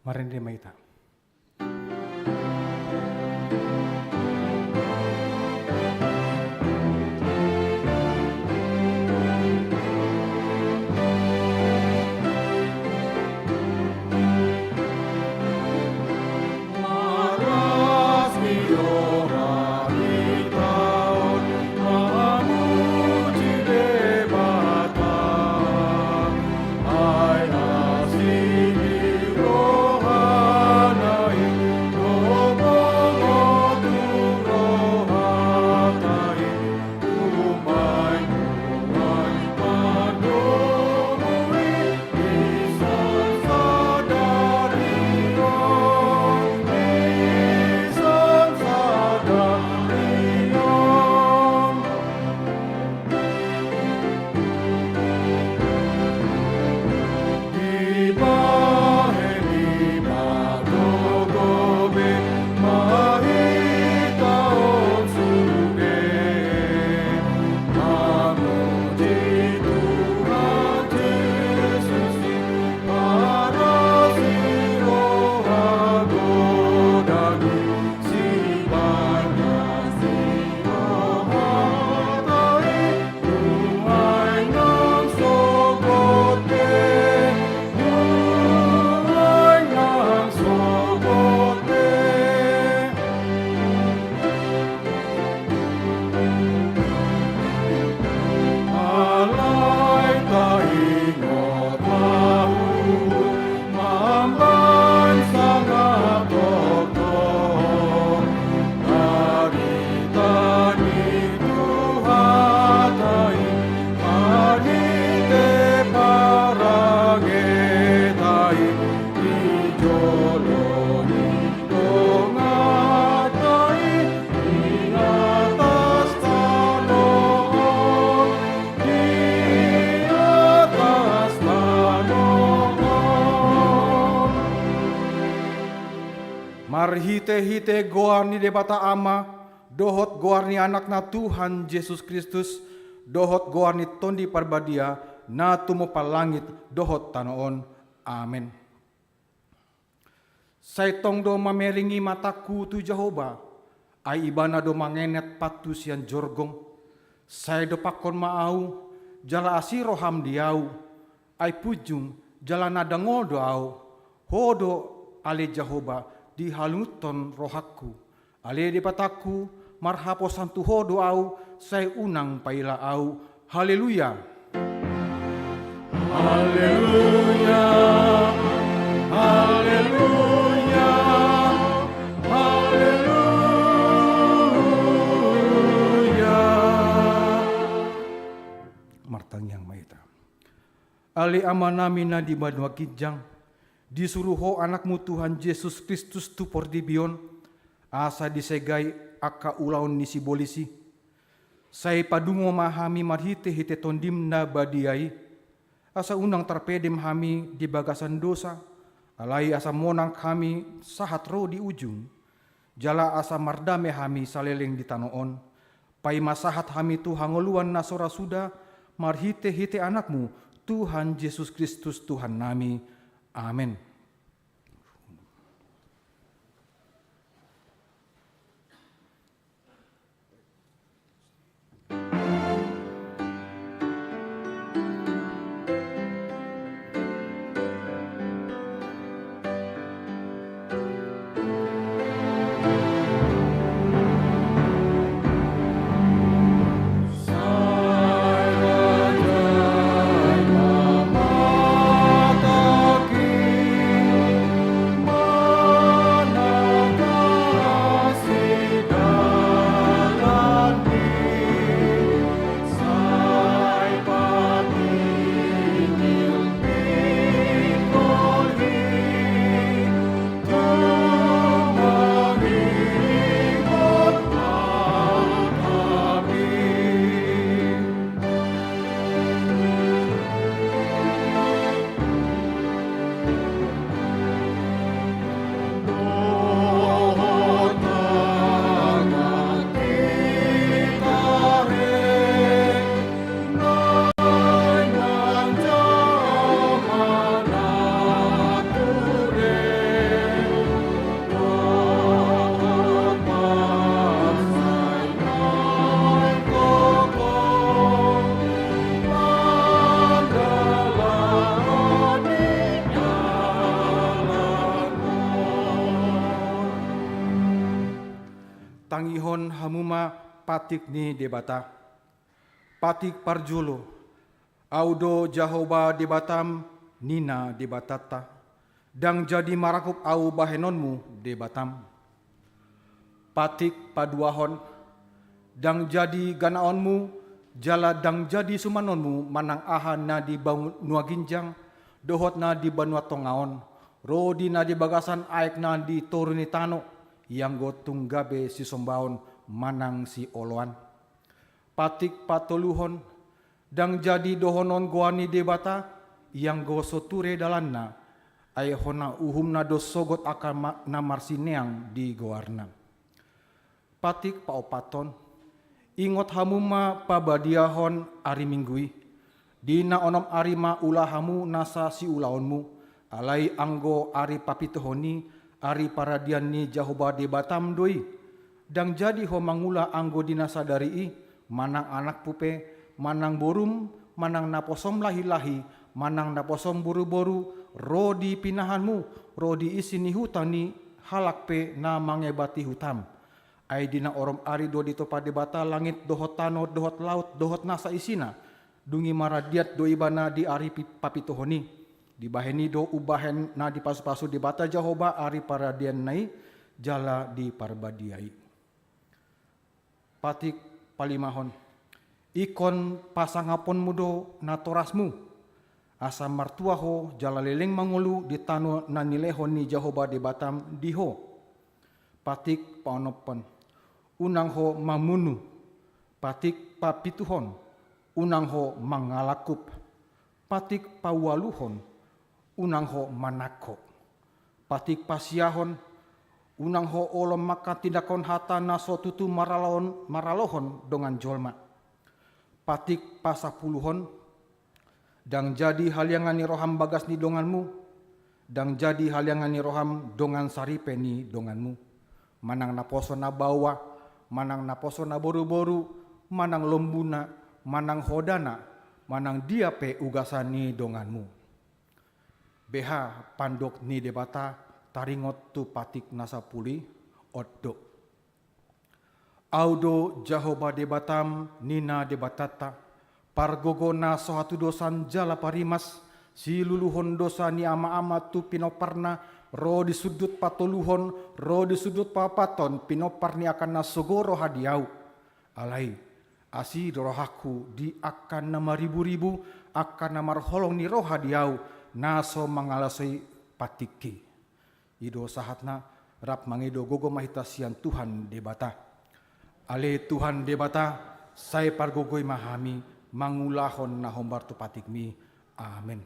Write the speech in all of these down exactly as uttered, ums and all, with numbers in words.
Marende ma hita. Marhitehite goar ni Debata Ama, dohot goar ni Anakna Tuhan Jesus Kristus, dohot goar ni Tondi Parbadia, na tumompa langit dohot tano on. Amen. Sai tong do mameringi matangku tu Jahowa, ai Ibana do mangenet pantu sian jorgong. Sai dompakkon ma ahu, jala asi roham di ahu, ai punjung jala na dangol do ahu. Ho do ale Jahowa dihalungunhon rohangku. Ale Debatangku, marhaposan tu Ho do ahu, sai unang paila ahu. Haleluya. Haleluya. Haleluya. Haleluya. Martangiang ma hita. Ale Amanami na di banua ginjang, disuru Ho Anakmu Tuhan Jesus Kristus tu portibi on, asa disegai angka ulaon ni sibolis i. Sai padungo ma hami marhitehite Tondim na badia i, asa unang tarpedem hami di bagasan dosa, alai asa monang hami sahat ro di ujung, jala asa mardame hami saleleng di tano on. Paima sahat hami tu hangoluan na so ra suda, marhitehite Anakmu, Tuhan Jesus Kristus Tuhannami. Amen. Patik ni Debata. Patik parjolo. Ahu do Jahowa Debatam, ninna Debatanta. Ndang jadi marangkup ahu bahenonmu, Debatam. Patik paduahon. Ndang jadi ganaonmu, jala ndang jadi sumanonmu manang aha na di banua ginjang, dohot na di banua tonga on, ro di na di bagasan aek na di toru ni tano, ianggo tung gabe sisombaon manang sioloan. Patik patoluhon. Ndang jadi dohonon goar ni Debata, ianggo so ture dalanna, ai hona uhumna do sogot angka ma-, na marsineang di goarna. Patik paopathon. Ingot hamu ma pabadiahon ari Minggu i, di na onom ari ma ula hamu nasa siulaonmu, alai anggo ari papituhon i, ari paradian ni Jahowa Debatam do i. Ndang jadi ho mangula anggo di na sadari i, manang anakmu pe, manang borum, manang naposom lahi-lahi, manang naposom boru-boru, ro di pinahanmu, ro di isi ni huta ni halak pe na mangebati hutam. Ai di na onom ari do ditompa Debata langit dohot tano dohot laut dohot nasa isina. Dung i maradiat do ibana di ari pi-, papituhon i. Dibahen i do umbahen na dipasu-pasu Debata Jahowa ari paradianna i jala di parbadia i. Patik palimahon. Ingkon pasangaponmu do natorasmu, asa martua ho jala leleng mangolu di tano na nilehon ni Jahowa Debatam di ho. Patik paonomhon. Unang ho mamunu. Patik papituhon. Unang ho mangalangkup. Patik paualuhon. Unang ho manangko. Patik pasiahon. Unang ho olo manghatindanghon hata na so tutu maralohon, maralohon dongan jolma. Patik pasapuluhon. Ndang jadi haliangan ni roham bagas ni donganmu, ndang jadi haliangan ni roham dongan saripe ni donganmu. Manang naposo na baoa, manang naposo na boru-boru, manang lombuna, manang hodana, manang dia pe ugasan ni donganmu. Beha pandok ni Debata taringot tu patik na sampulu i? On do. Ahu do Jahowa Debatam, ninna Debatanta, pargogo na so hatudosan jala parimas, siluluhon dosa ni ama-ama tu pinomparna, ro di sundut patoluhon, ro di sundut paopathon pinompar ni angka na sogo roha di ahu. Alai, asi do rohangku di angka na maribu-ribu, angka na marholong ni roha di ahu, na so mangalasoi patikki. I do sahatna, rap mangido gogo ma hita sian Tuhan Debata. Ale Tuhan Debata, sai pargogoi ma hami mangulahon na hombar tu patikmi. Amen.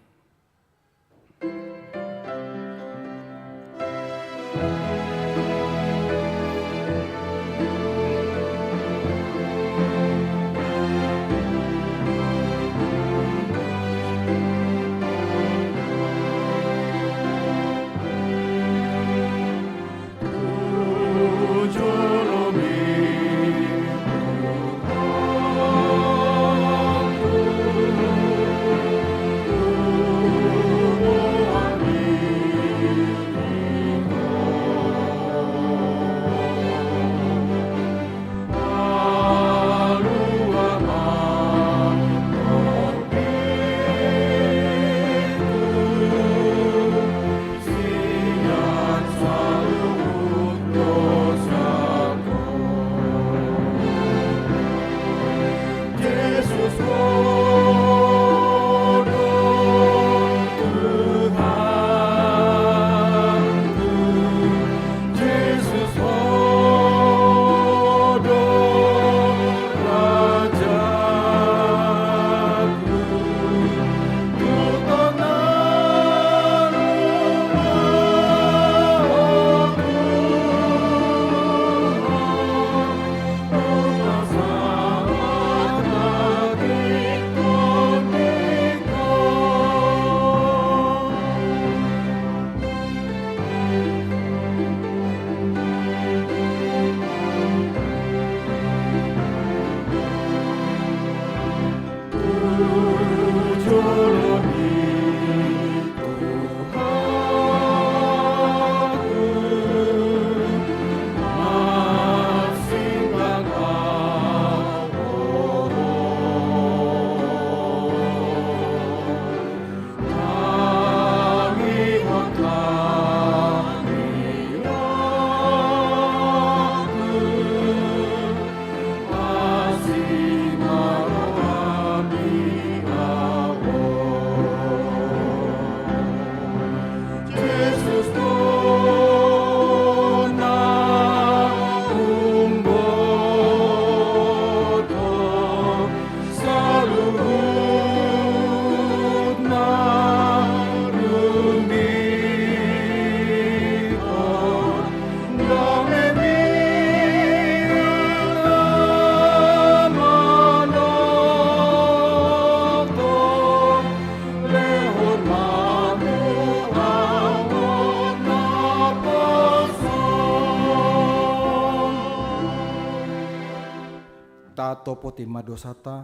Opoti ma dosanta,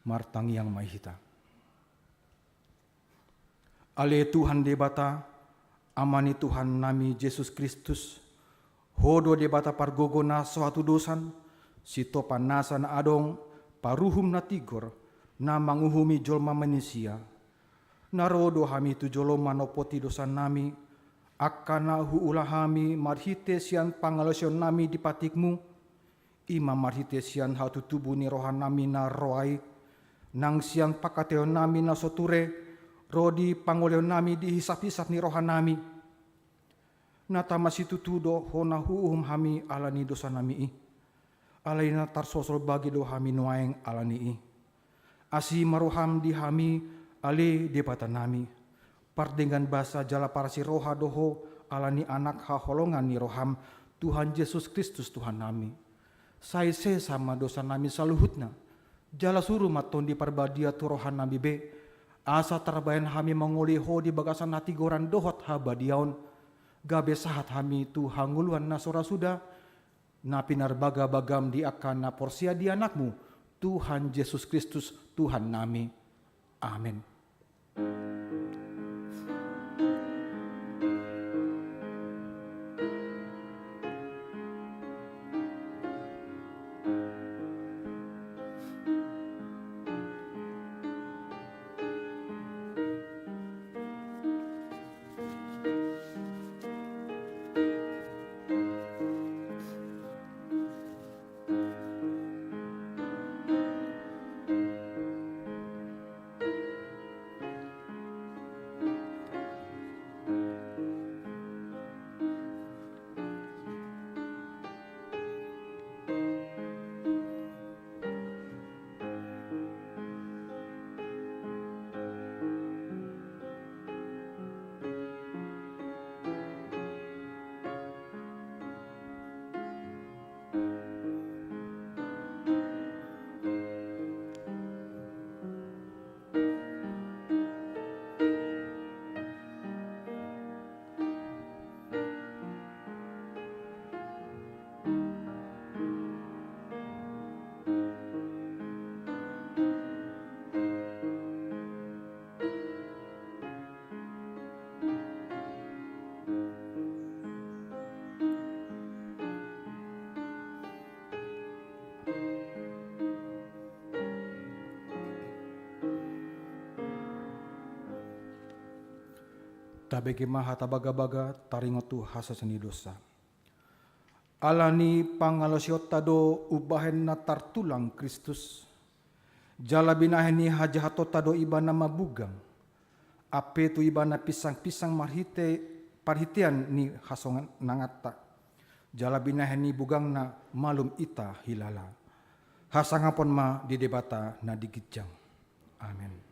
martangiang ma hita. Ale Tuhan Debata, Ama ni Tuhan nami Jesus Kristus, Ho do Debata pargogo na so hatudosan, sitopan nasa na adong, paruhum na tigor, na manguhumi jolma manisia. Na ro do hami tu jolom manopoti dosa nami, angka na huula hami marhite sian pangalaosion nami di patikmu, i ma marhite sian hatutubu ni roha nami na ro ai, nang sian pangkataion nami na so ture, ro di pangoleon nami di hisap-hisap ni roha nami. Na tama situtu do hona huuhum hami ala ni dosa nami i. Alai na tarsosol bagi do hami nuaeng ala ni i. Asi ma roham di hami, ale Debata nami. Pardenggan basa jala parasi roha do ho ala ni Anak haholongan ni roham, Tuhan Jesus Kristus Tuhan nami. Sai sesa ma dosa nami saluhutna. Jala suru ma Tondi Parbadia tu roha nami be, asa tarbaen hami mangoli ho di bagasan hatigoran dohot habadiaon, gabe sahat hami tu hangoluan na so ra suda, na pinarbagabagam di angka na porsea di Anakmu, Tuhan Jesus Kristus, Tuhan nami. Amen. Tabege ma hata bagabaga taringot tu hasesaan ni dosa. Ala ni pangalaosionta do umbahen na tartulang Kristus, jala binahen ni hajahatonta do Ibana mabugang, ampe tu Ibana pinsangpinsang marhite parhitean ni hasonanganta, jala binahen ni bugangna malum hita hilala. Hasangapon ma di Debata na di ginjang. Amen.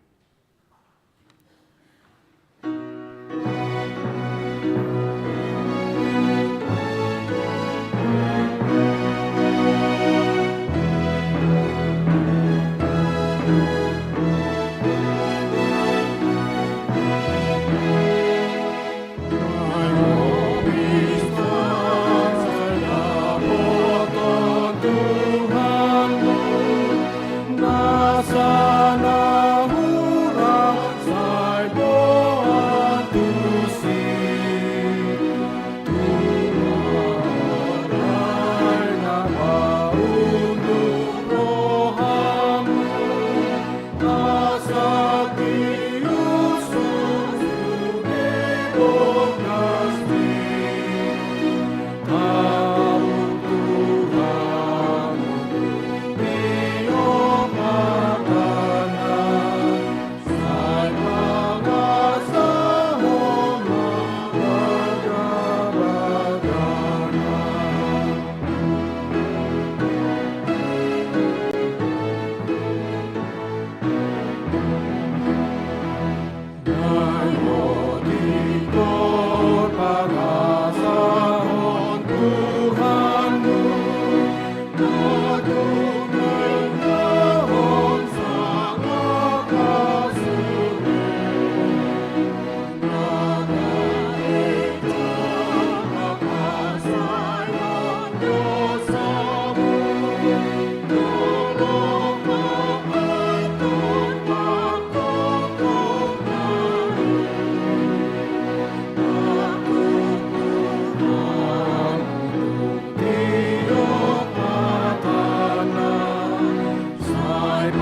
Hata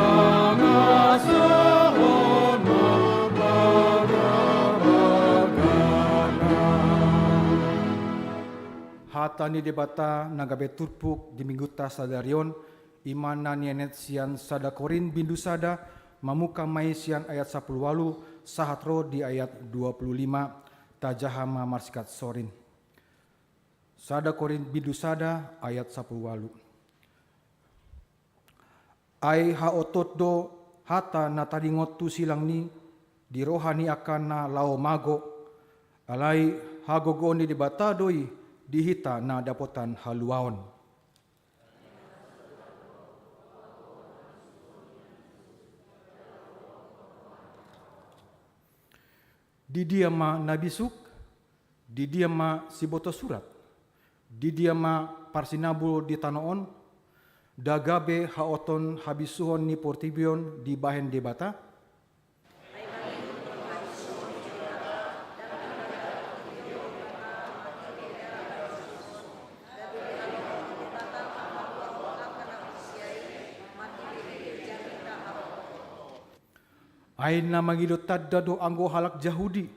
ni Debata na gabe turpuk di minggunta sadari on, i ma na nienet sian sada Korint bindu sada, mamungka ma i sian ayat sapulu ualu, sahat ro di ayat dua pulu lima, tajaha ma marsikat sorin. Sada Korint bindu sada ayat sapulu ualu. Ai haotot do hata na tadingot tu silang ni di roha ni angka na laho mago, alai hagogoon ni Debata do i di hita na dapotan haluaon. Di dia ma na bisuk? Di dia ma siboto surat? Di dia ma parsinabul di tano on? Nda gabe haoton habisuhon ni portibi on dibahen Debata? Ai na mangido tanda do anggo halak Jahudi,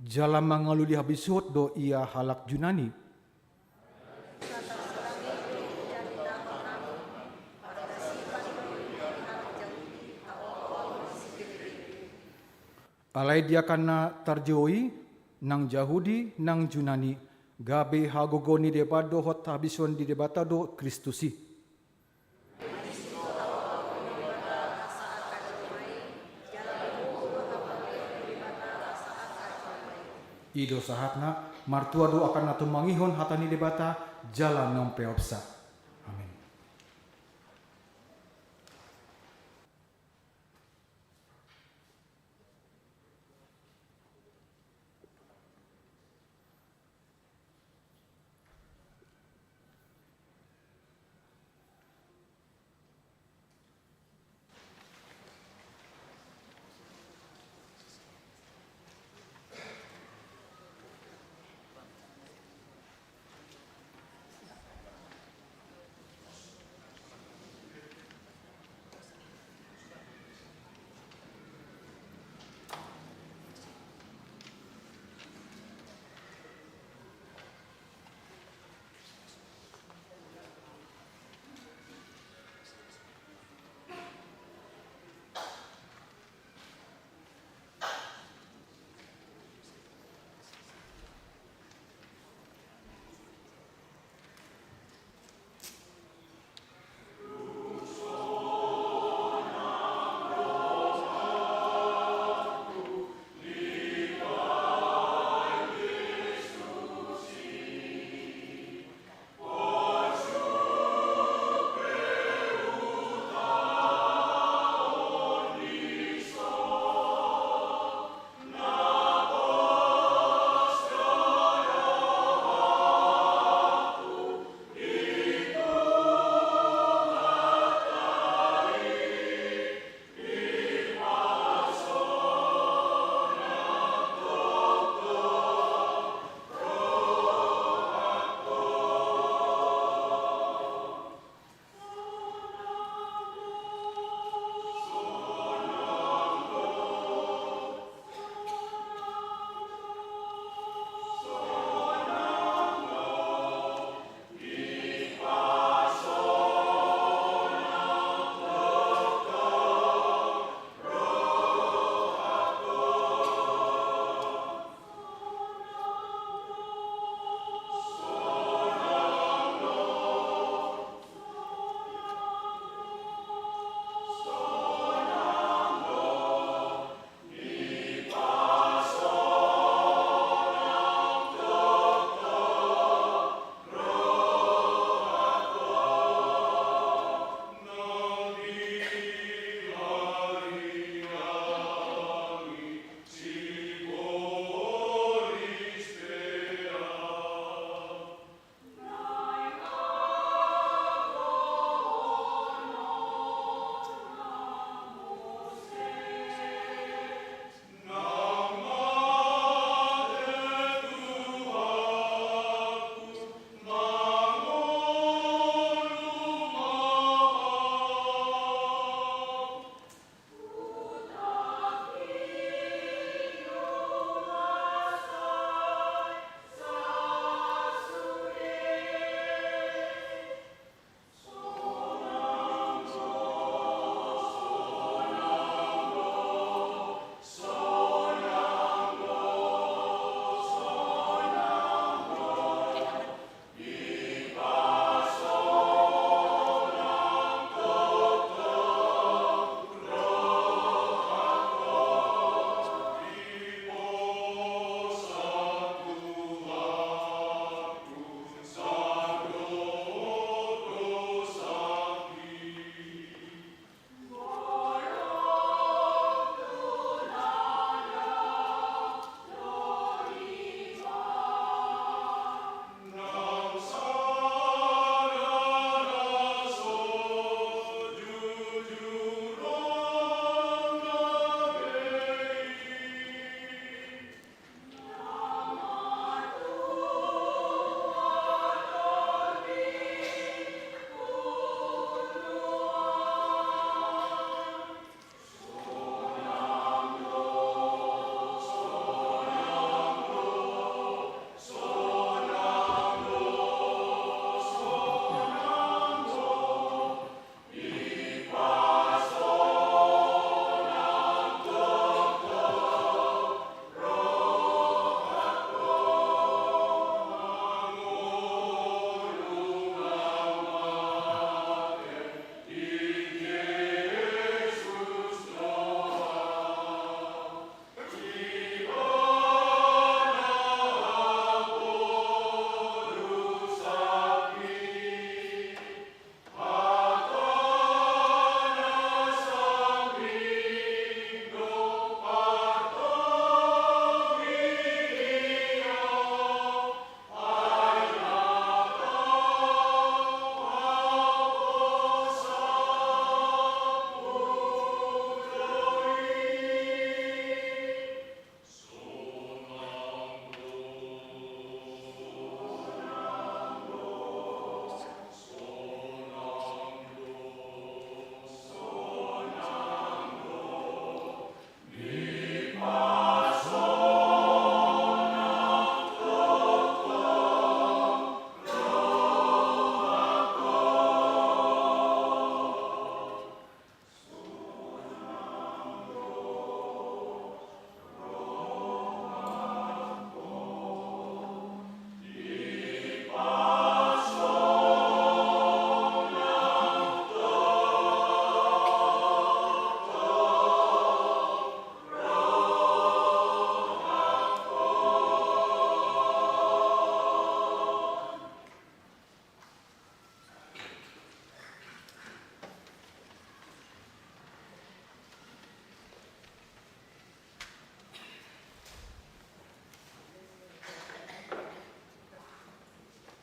jala mangalului habisuhon do ia halak Junani. Alai di angka na tarjou i, nang Jahudi nang Junani, gabe hagogoon ni Debata dohot habisuhon ni Debata do Kristus i. I do sahatna. Martua do angka na tumangihon hata ni Debata jala na umpeopsa. Amin.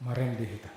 Marende hita.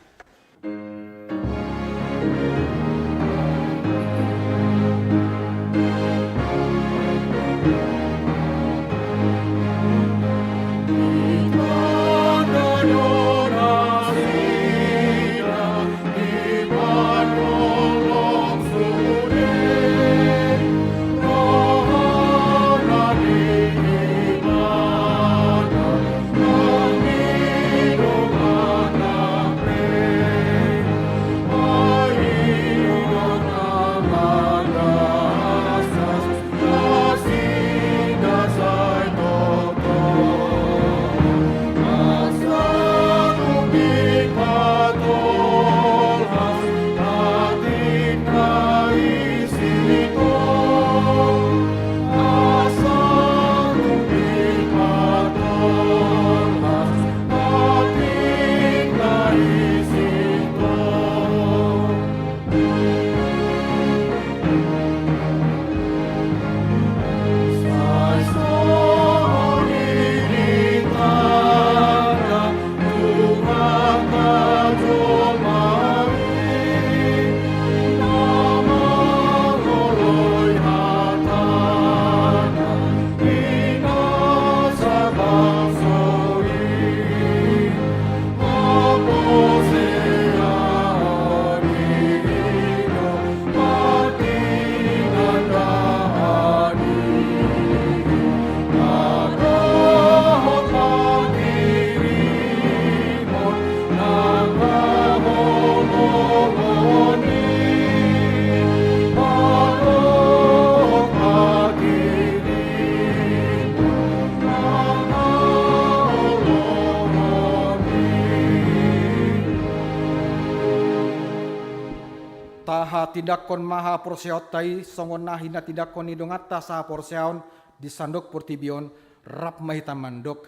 Tahatindanghon ma haporseaonta i songon na hinatindangkon ni donganta sahaporseaon di sandok portibi on. Rap ma hita mandok: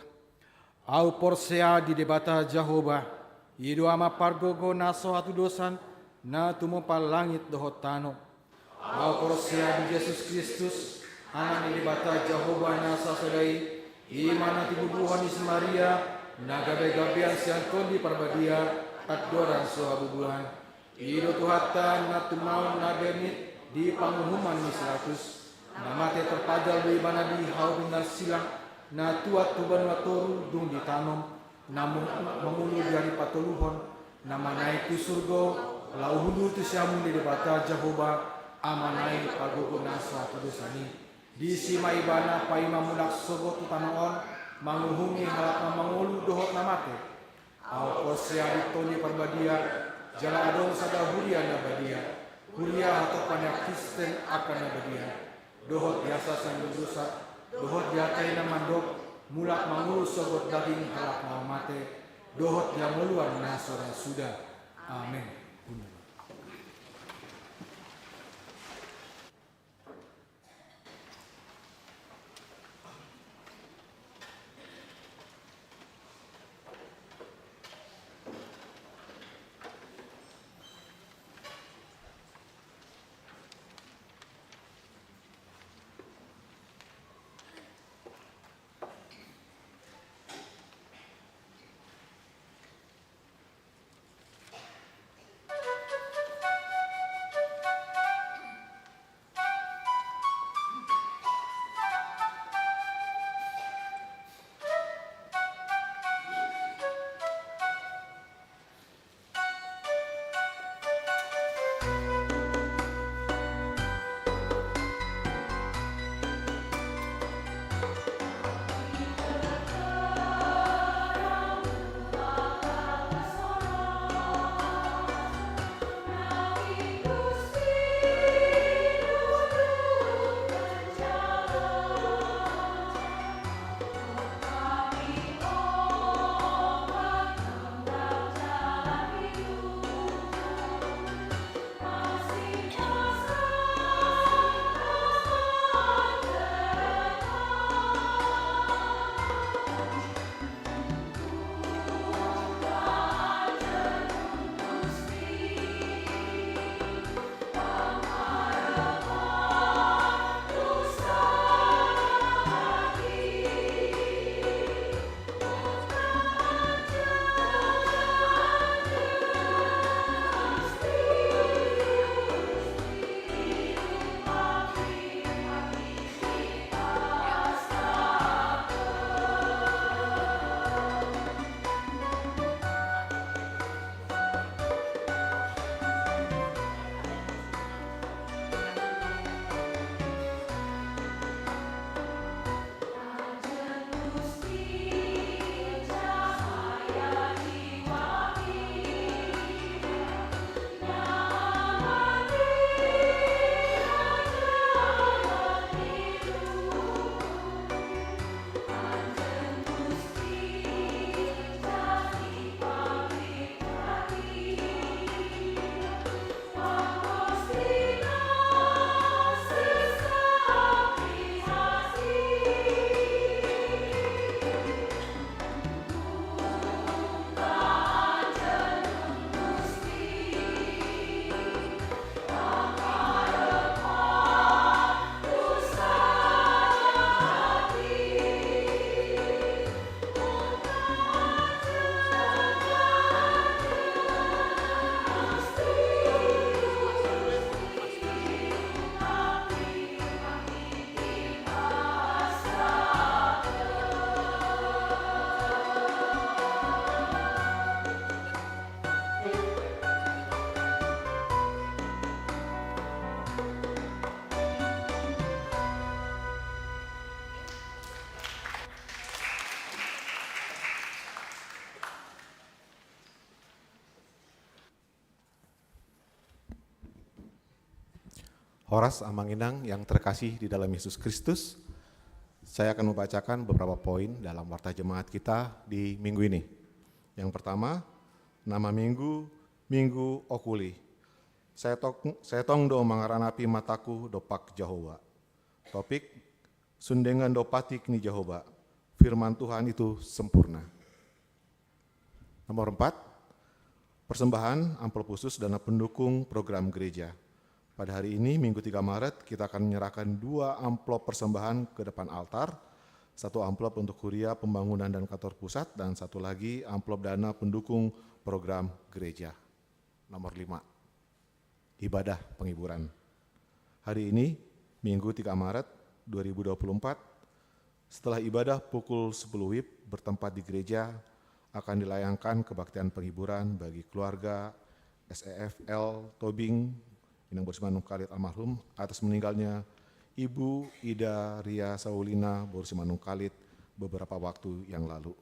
Ahu porsea di Debata Jahowa, i do Ama pargogo na so hatudosan, na tumompa langit dohot tano. Ahu porsea di Jesus Kristus, Anak ni Debata Jahowa na sasada i, i ma na tinubuhon ni si Maria, na gabegabean sian Tondi Parbadia, andorang so habubuhan. I do Tuhanta na tumaon na bernit di panguhuman ni si Pilatus, na mate tarpajal do ibana di hau pinarsi lang, na tuat tu banua toru dung ditanom, na mo-, mangolu di ari patoluhon, na manaek tu surgo, laho hundul tu siamun ni Debata Jahowa, Amana i pargogo na so hatudosan i. Disi ma ibana paima mulak sogot tu tano on, manguhumi halak na mangolu dohot na mate. Ahu porsea di Tondi Parbadia, jala adong sada huria na badia, huria hatopan ni halak Kristen angka na badia, dohot di asa sanggudosa, dohot di hata i na mandok, mulak mangolu sogot daging halak na mate, dohot di hangoluan na so ra suda. Amen. Horas Amang Inang yang terkasih di dalam Yesus Kristus, saya akan membacakan beberapa poin dalam warta jemaat kita di minggu ini. Yang pertama, nama minggu, Minggu Oculi. Sai tong, sai tong do mangaranapi mataku dompak Jahowa. Topik, Sundengan do patik ni Jahowa, firman Tuhan itu sempurna. Nomor empat, persembahan amplop khusus dana pendukung program gereja. Pada hari ini, Minggu tiga Maret, kita akan menyerahkan dua amplop persembahan ke depan altar. Satu amplop untuk Kuria Pembangunan dan Kantor Pusat, dan satu lagi amplop dana pendukung program gereja. Nomor lima, ibadah penghiburan. Hari ini, Minggu tiga Maret dua ribu dua puluh empat, setelah ibadah pukul sepuluh wib bertempat di gereja, akan dilayangkan kebaktian penghiburan bagi keluarga S E F L Tobing, Inang Boru Simanungkalit almarhum, atas meninggalnya Ibu Ida Ria Saulina Boru Simanungkalit beberapa waktu yang lalu.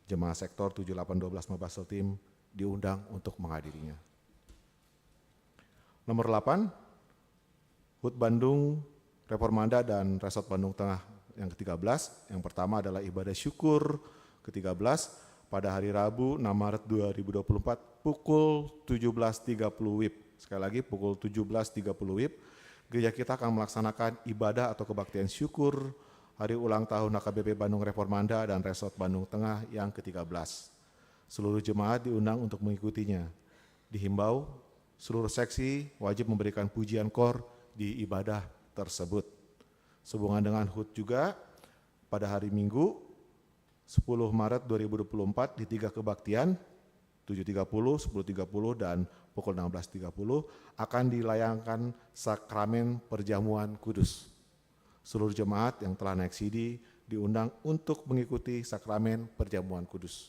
Jemaat sektor tujuh delapan dua belas Mabasel Team diundang untuk menghadirinya. Nomor delapan, Hut Bandung Reformanda dan Resort Bandung Tengah yang ketiga belas. Yang pertama adalah ibadah syukur ketiga belas pada hari Rabu, enam Maret dua ribu dua puluh empat, pukul tujuh belas tiga puluh wib. Sekali lagi, pukul tujuh belas tiga puluh wib, gereja kita akan melaksanakan ibadah atau kebaktian syukur hari ulang tahun H K B P Bandung Reformanda dan Resort Bandung Tengah yang ketiga belas. Seluruh jemaat diundang untuk mengikutinya. Dihimbau, seluruh seksi wajib memberikan pujian kor di ibadah tersebut. Sehubungan dengan hut juga, pada hari Minggu, sepuluh Maret dua ribu dua puluh empat, di tiga kebaktian, tujuh tiga puluh, sepuluh tiga puluh, dan pukul enam belas tiga puluh, akan dilayangkan sakramen perjamuan kudus. Seluruh jemaat yang telah naik sidi diundang untuk mengikuti sakramen perjamuan kudus.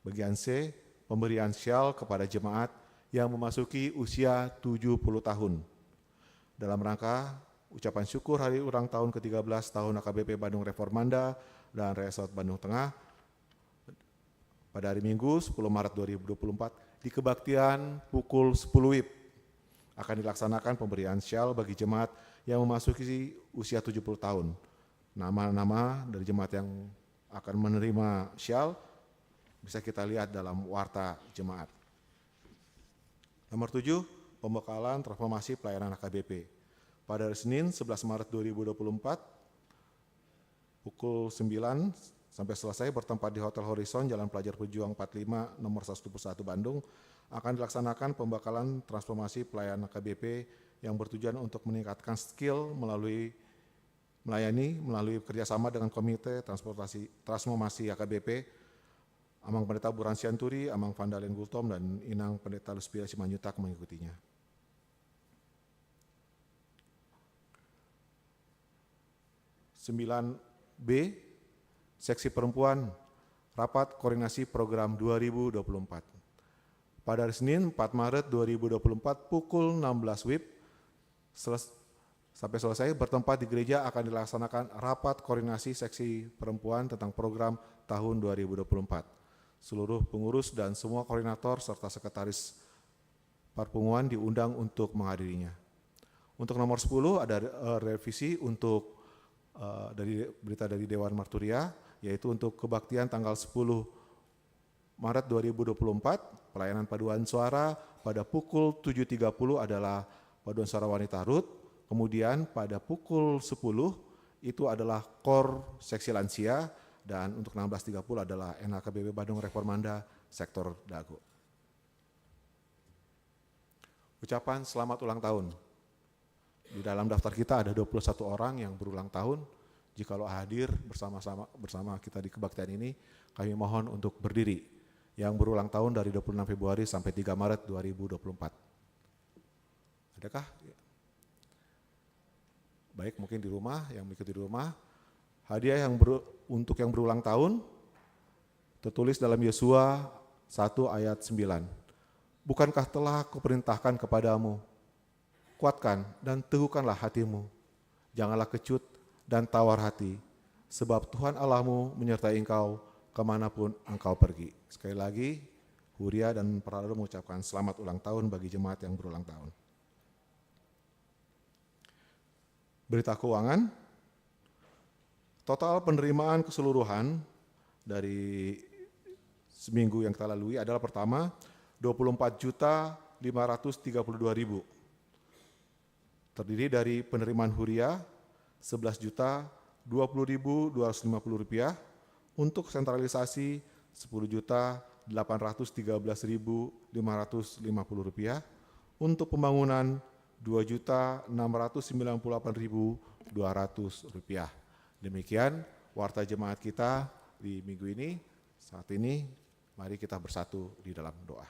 Bagian C, pemberian syal kepada jemaat yang memasuki usia tujuh puluh tahun. Dalam rangka ucapan syukur hari ulang tahun ketiga belas tahun H K B P Bandung Reformanda dan Resort Bandung Tengah, pada hari Minggu, sepuluh Maret dua ribu dua puluh empat, di kebaktian pukul sepuluh wib, akan dilaksanakan pemberian syal bagi jemaat yang memasuki usia tujuh puluh tahun. Nama-nama dari jemaat yang akan menerima syal bisa kita lihat dalam warta jemaat. Nomor tujuh, pembekalan transformasi pelayanan H K B P. Pada hari Senin, sebelas Maret dua ribu dua puluh empat, pukul sembilan sampai selesai, bertempat di Hotel Horizon, Jalan Pelajar Pejuang empat lima, nomor seratus dua puluh satu, Bandung, akan dilaksanakan pembekalan transformasi pelayanan H K B P yang bertujuan untuk meningkatkan skill melalui melayani melalui kerjasama dengan Komite Transportasi, Transformasi H K B P, Amang Pendeta Burhan Sianturi, Amang Vandalen Gultom, dan Inang Pendeta Luspia Simanjuntak mengikutinya. Sembilan B, Seksi Perempuan, Rapat Koordinasi Program dua ribu dua puluh empat. Pada hari Senin, empat Maret dua ribu dua puluh empat, pukul enam belas wib, seles-, sampai selesai, bertempat di gereja, akan dilaksanakan rapat koordinasi seksi perempuan tentang program tahun dua ribu dua puluh empat. Seluruh pengurus dan semua koordinator serta sekretaris perpunguan diundang untuk menghadirinya. Untuk nomor sepuluh, ada, eh, revisi untuk, eh, dari, berita dari Dewan Marturia, yaitu untuk kebaktian tanggal sepuluh Maret dua ribu dua puluh empat, pelayanan paduan suara pada pukul tujuh tiga puluh adalah paduan suara wanita Rut, kemudian pada pukul sepuluh itu adalah kor seksi lansia, dan untuk enam belas tiga puluh adalah N H K B P Bandung Reformanda Sektor Dago. Ucapan selamat ulang tahun. Di dalam daftar kita ada dua puluh satu orang yang berulang tahun. Jikalau hadir bersama-sama, bersama kita di kebaktian ini, kami mohon untuk berdiri. Yang berulang tahun dari dua puluh enam Februari sampai tiga Maret dua ribu dua puluh empat. Adakah? Baik, mungkin di rumah, yang mengikuti di rumah. Hadiah yang beru-, untuk yang berulang tahun, tertulis dalam Yosua satu ayat sembilan. "Bukankah telah Kuperintahkan kepadamu, kuatkan dan teguhkanlah hatimu. Janganlah kecut dan tawar hati, sebab Tuhan Allahmu menyertai engkau kemanapun engkau pergi." Sekali lagi, Huria dan Paralelo mengucapkan selamat ulang tahun bagi jemaat yang berulang tahun. Berita keuangan, total penerimaan keseluruhan dari seminggu yang kita lalui adalah pertama, dua puluh empat juta lima ratus tiga puluh dua ribu. Terdiri dari penerimaan huria sebelas juta dua puluh ribu dua ratus lima puluh rupiah, untuk sentralisasi sepuluh juta delapan ratus tiga belas ribu lima ratus lima puluh rupiah, untuk pembangunan dua juta enam ratus sembilan puluh delapan ribu dua ratus rupiah. Demikian warta jemaat kita di minggu ini. Saat ini, mari kita bersatu di dalam doa.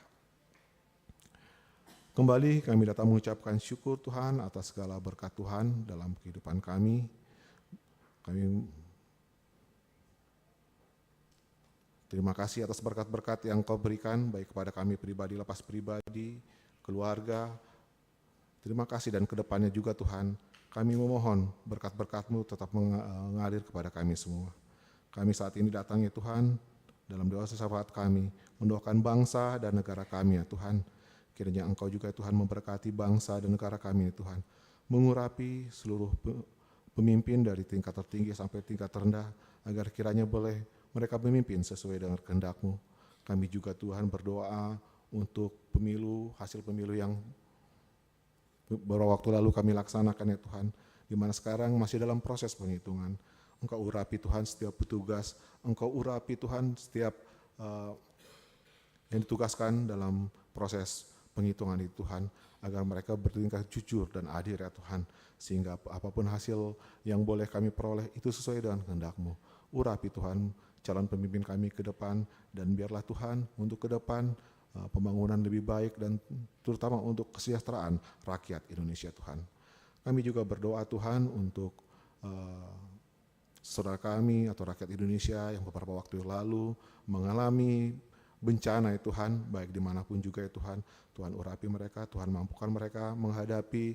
Kembali kami datang mengucapkan syukur, Tuhan, atas segala berkat Tuhan dalam kehidupan kami. Kami terima kasih atas berkat-berkat yang Kau berikan, baik kepada kami pribadi, lepas pribadi, keluarga. Terima kasih, dan ke depannya juga, Tuhan, kami memohon berkat-berkat-Mu tetap meng-, eh, mengalir kepada kami semua. Kami saat ini datang, ya Tuhan, dalam doa syafaat kami, mendoakan bangsa dan negara kami, ya Tuhan. Kiranya Engkau juga, Tuhan, memberkati bangsa dan negara kami, ya Tuhan. Mengurapi seluruh pe-, pemimpin dari tingkat tertinggi sampai tingkat terendah, agar kiranya boleh mereka memimpin sesuai dengan kehendak-Mu. Kami juga, Tuhan, berdoa untuk pemilu, hasil pemilu yang beberapa waktu lalu kami laksanakan, ya Tuhan, di mana sekarang masih dalam proses penghitungan. Engkau urapi, Tuhan, setiap petugas, Engkau urapi, Tuhan, setiap, eh, yang ditugaskan dalam proses penghitungan itu, Tuhan, agar mereka bertingkah jujur dan adil, ya Tuhan, sehingga ap-, apapun hasil yang boleh kami peroleh, itu sesuai dengan kehendak-Mu. Urapi, Tuhan, calon pemimpin kami ke depan, dan biarlah, Tuhan, untuk ke depan, eh, pembangunan lebih baik dan terutama untuk kesejahteraan rakyat Indonesia, Tuhan. Kami juga berdoa, Tuhan, untuk, eh, saudara kami atau rakyat Indonesia yang beberapa waktu yang lalu mengalami bencana, ya Tuhan, baik dimanapun juga, ya Tuhan. Tuhan urapi mereka, Tuhan mampukan mereka menghadapi,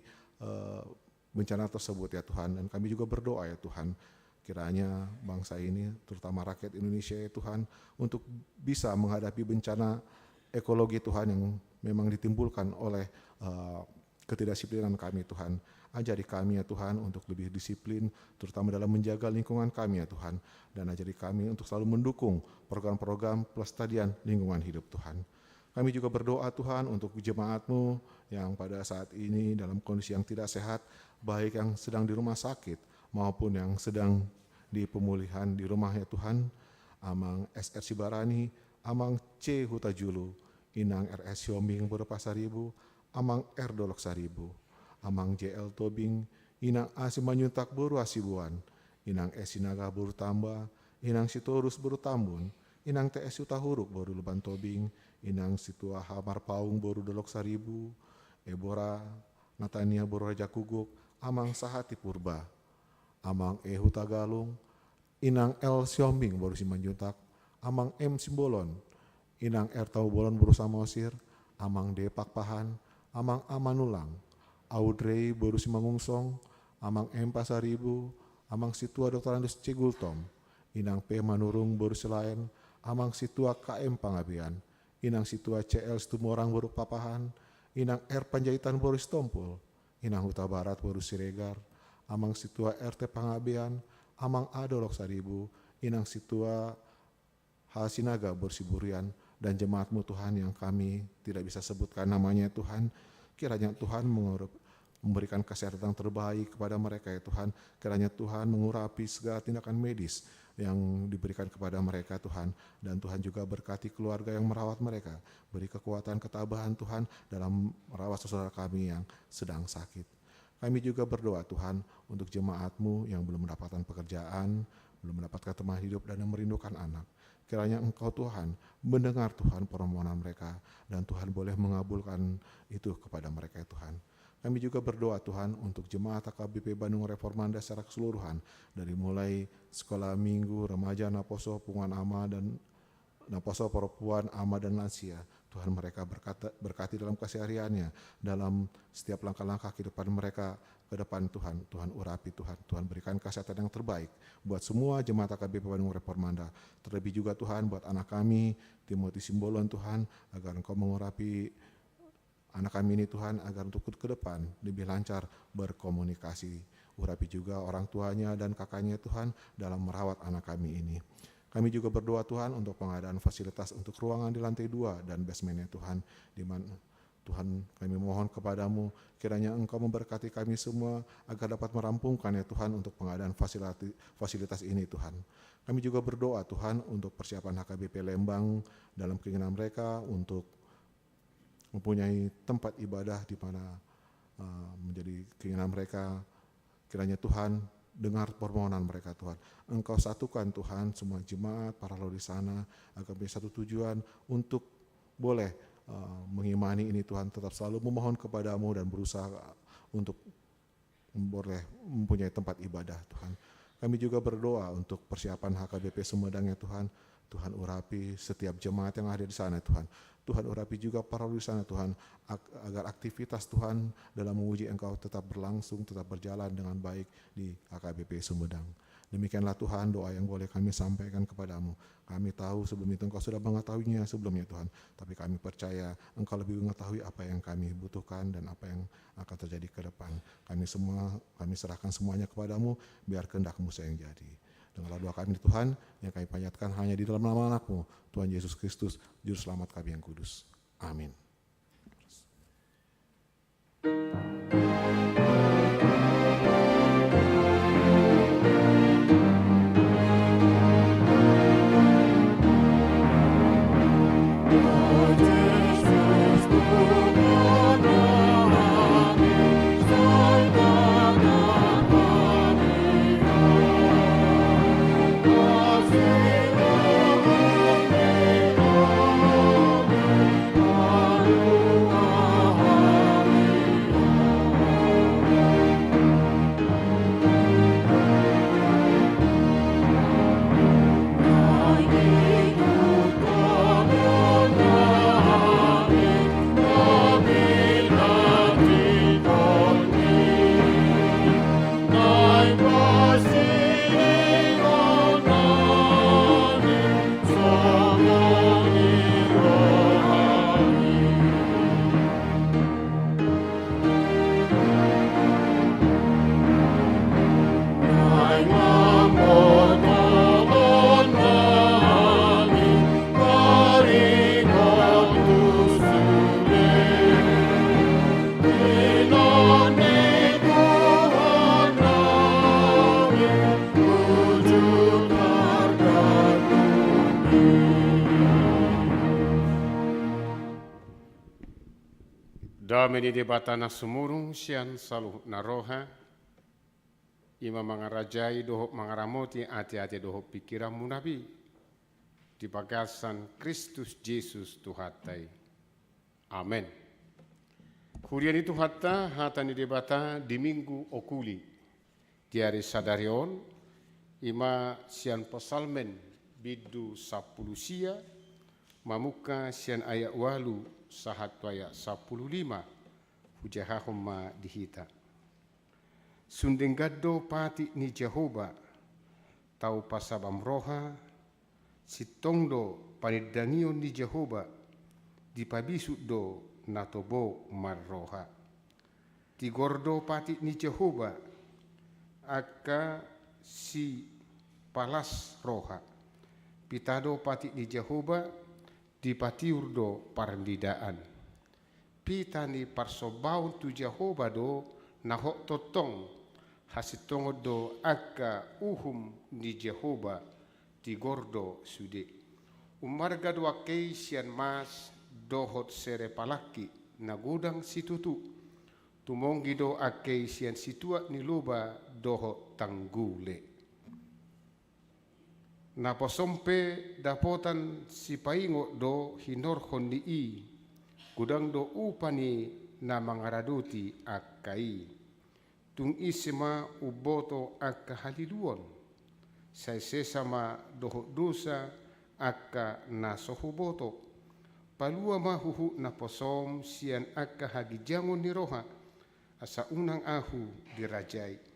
eh, bencana tersebut, ya Tuhan. Dan kami juga berdoa, ya Tuhan, kiranya bangsa ini, terutama rakyat Indonesia, ya Tuhan, untuk bisa menghadapi bencana ekologi, Tuhan, yang memang ditimbulkan oleh, eh, ketidaksiplinan kami, Tuhan. Ajari kami, ya Tuhan, untuk lebih disiplin, terutama dalam menjaga lingkungan kami, ya Tuhan. Dan ajari kami untuk selalu mendukung program-program pelestarian lingkungan hidup, Tuhan. Kami juga berdoa, Tuhan, untuk jemaat-Mu yang pada saat ini dalam kondisi yang tidak sehat, baik yang sedang di rumah sakit maupun yang sedang di pemulihan di rumah, ya Tuhan. Amang S R Sibarani, Amang C Hutajulu, Inang R S Siombing boru Pasaribu, Amang R Dolok Saribu, Amang J L Tobing, Inang A Simanjuntak boru Hasibuan, Inang S Sinaga boru Tamba, Inang Sitorus boru Tambun, Inang T S Hutahuruk boru Lumban Tobing, Inang Situa H Marpaung boru Dolok Saribu, Ebora Natania boru Raja Kuguk, Amang Sahati Purba, Amang E Hutagalung, Inang L Siombing boru Simanjuntak, Amang M Simbolon, Inang R Taubolon boru Samosir, Amang D Pakpahan, Amang A Manulang, Audrey boru Simanungsong, Amang M Pasaribu, Amang Situa Doktor Andus C Gultom, Inang P Manurung boru Silaen, Amang Situa K M Pangabean, Inang Situa C L Situmorang boru Pakpahan, Inang R Panjaitan boru Sitompul, Inang Hutabarat boru Siregar, Amang Situa R T Pangabean, Amang A Dolok Saribu, Inang Situa H Sinaga boru Siburian, dan jemaat-Mu, Tuhan, yang kami tidak bisa sebutkan namanya, Tuhan. Kiranya Tuhan mengurup-, memberikan kesehatan yang terbaik kepada mereka, ya Tuhan. Kiranya Tuhan mengurapi segala tindakan medis yang diberikan kepada mereka, Tuhan. Dan Tuhan juga berkati keluarga yang merawat mereka. Beri kekuatan, ketabahan, Tuhan, dalam merawat saudara kami yang sedang sakit. Kami juga berdoa, Tuhan, untuk jemaat-Mu yang belum mendapatkan pekerjaan, belum mendapatkan teman hidup, dan yang merindukan anak. Kiranya Engkau, Tuhan, mendengar, Tuhan, permohonan mereka, dan Tuhan boleh mengabulkan itu kepada mereka, ya Tuhan. Kami juga berdoa, Tuhan, untuk jemaat H K B P Bandung Reformanda secara keseluruhan, dari mulai sekolah minggu, remaja, naposo, punguan ama, dan naposo, perempuan, ama, dan lansia. Tuhan, mereka berkata, berkati dalam kesehariannya, dalam setiap langkah-langkah kehidupan mereka ke depan, Tuhan. Tuhan urapi, Tuhan. Tuhan berikan kesehatan yang terbaik buat semua jemaat H K B P Bandung Reformanda. Terlebih juga, Tuhan, buat anak kami, Timothy Simbolon, Tuhan, agar Engkau mengurapi anak kami ini, Tuhan, agar untuk ke depan lebih lancar berkomunikasi. Urapi juga orang tuanya dan kakaknya, Tuhan, dalam merawat anak kami ini. Kami juga berdoa, Tuhan, untuk pengadaan fasilitas untuk ruangan di lantai dua dan basementnya, Tuhan, di mana, Tuhan, kami mohon kepada-Mu, kiranya Engkau memberkati kami semua agar dapat merampungkan, ya Tuhan, untuk pengadaan fasilati-, fasilitas ini, Tuhan. Kami juga berdoa, Tuhan, untuk persiapan H K B P Lembang dalam keinginan mereka untuk mempunyai tempat ibadah di mana, eh, menjadi keinginan mereka. Kiranya Tuhan dengar permohonan mereka, Tuhan. Engkau satukan, Tuhan, semua jemaat, para roh di sana, agar punya satu tujuan untuk boleh, eh, mengimani ini, Tuhan, tetap selalu memohon kepada-Mu dan berusaha untuk boleh mempunyai tempat ibadah, Tuhan. Kami juga berdoa untuk persiapan H K B P Sumedang, ya Tuhan. Tuhan, urapi setiap jemaat yang ada di sana, Tuhan. Tuhan, urapi juga para roh di sana, Tuhan, ag-, agar aktivitas, Tuhan, dalam memuji Engkau tetap berlangsung, tetap berjalan dengan baik di H K B P Sumedang. Demikianlah, Tuhan, doa yang boleh kami sampaikan kepada-Mu. Kami tahu sebelum itu Engkau sudah mengetahuinya sebelumnya, Tuhan. Tapi kami percaya Engkau lebih mengetahui apa yang kami butuhkan dan apa yang akan terjadi ke depan. Kami semua, kami serahkan semuanya kepada-Mu, biar kehendak-Mu saja yang jadi. Dengarlah doa kami, Tuhan, yang kami panjatkan hanya di dalam nama Anak-Mu, Tuhan Yesus Kristus, Juru Selamat kami yang kudus. Amin. Dame ni Debata na sumurung sian saluhut na roha, i ma mangarajai dohot mangaramoti ateate dohot pingkiranmuna be, di bagasan Kristus Jesus Tuhanta i. Amen. Huria ni Tuhanta, hata ni Debata di Minggu Okuli di ari sadari on, i ma sian Psalmen bindu sampulu sia, mamungka sian ayat ualu sahat tu ayat sampulu lima, hujahahon ma di hita. Sun denggan do patik ni Jahowa, tau pasabam roha, sintong do panindangion ni Jahowa, dipabisuk do na tabo marroha. Tigor do patik ni Jahowa, angka sipalas roha. Pita do patik ni Jahowa, dipatiur do parnidaan. Pita ni parsombaon tu Jahowa do na hot tongtong, hasintongon do angka uhum ni Jahowa, tigor do sude. Ummarga do angka i sian mas dohot sere palangki na godang situtu. Tumonggi do angka i sian situak ni loba dohot tanggule. Naposom pe dapotan sipaingot do hinorhon ni i, godang do upa ni na mangaradoti angka i. Tung ise ma umboto angka haliluon? Sai sesa ma dohot dosa angka na so huboto. Palua ma huhut naposom sian angka haginjangon ni roha, asa unang ahu dirajai.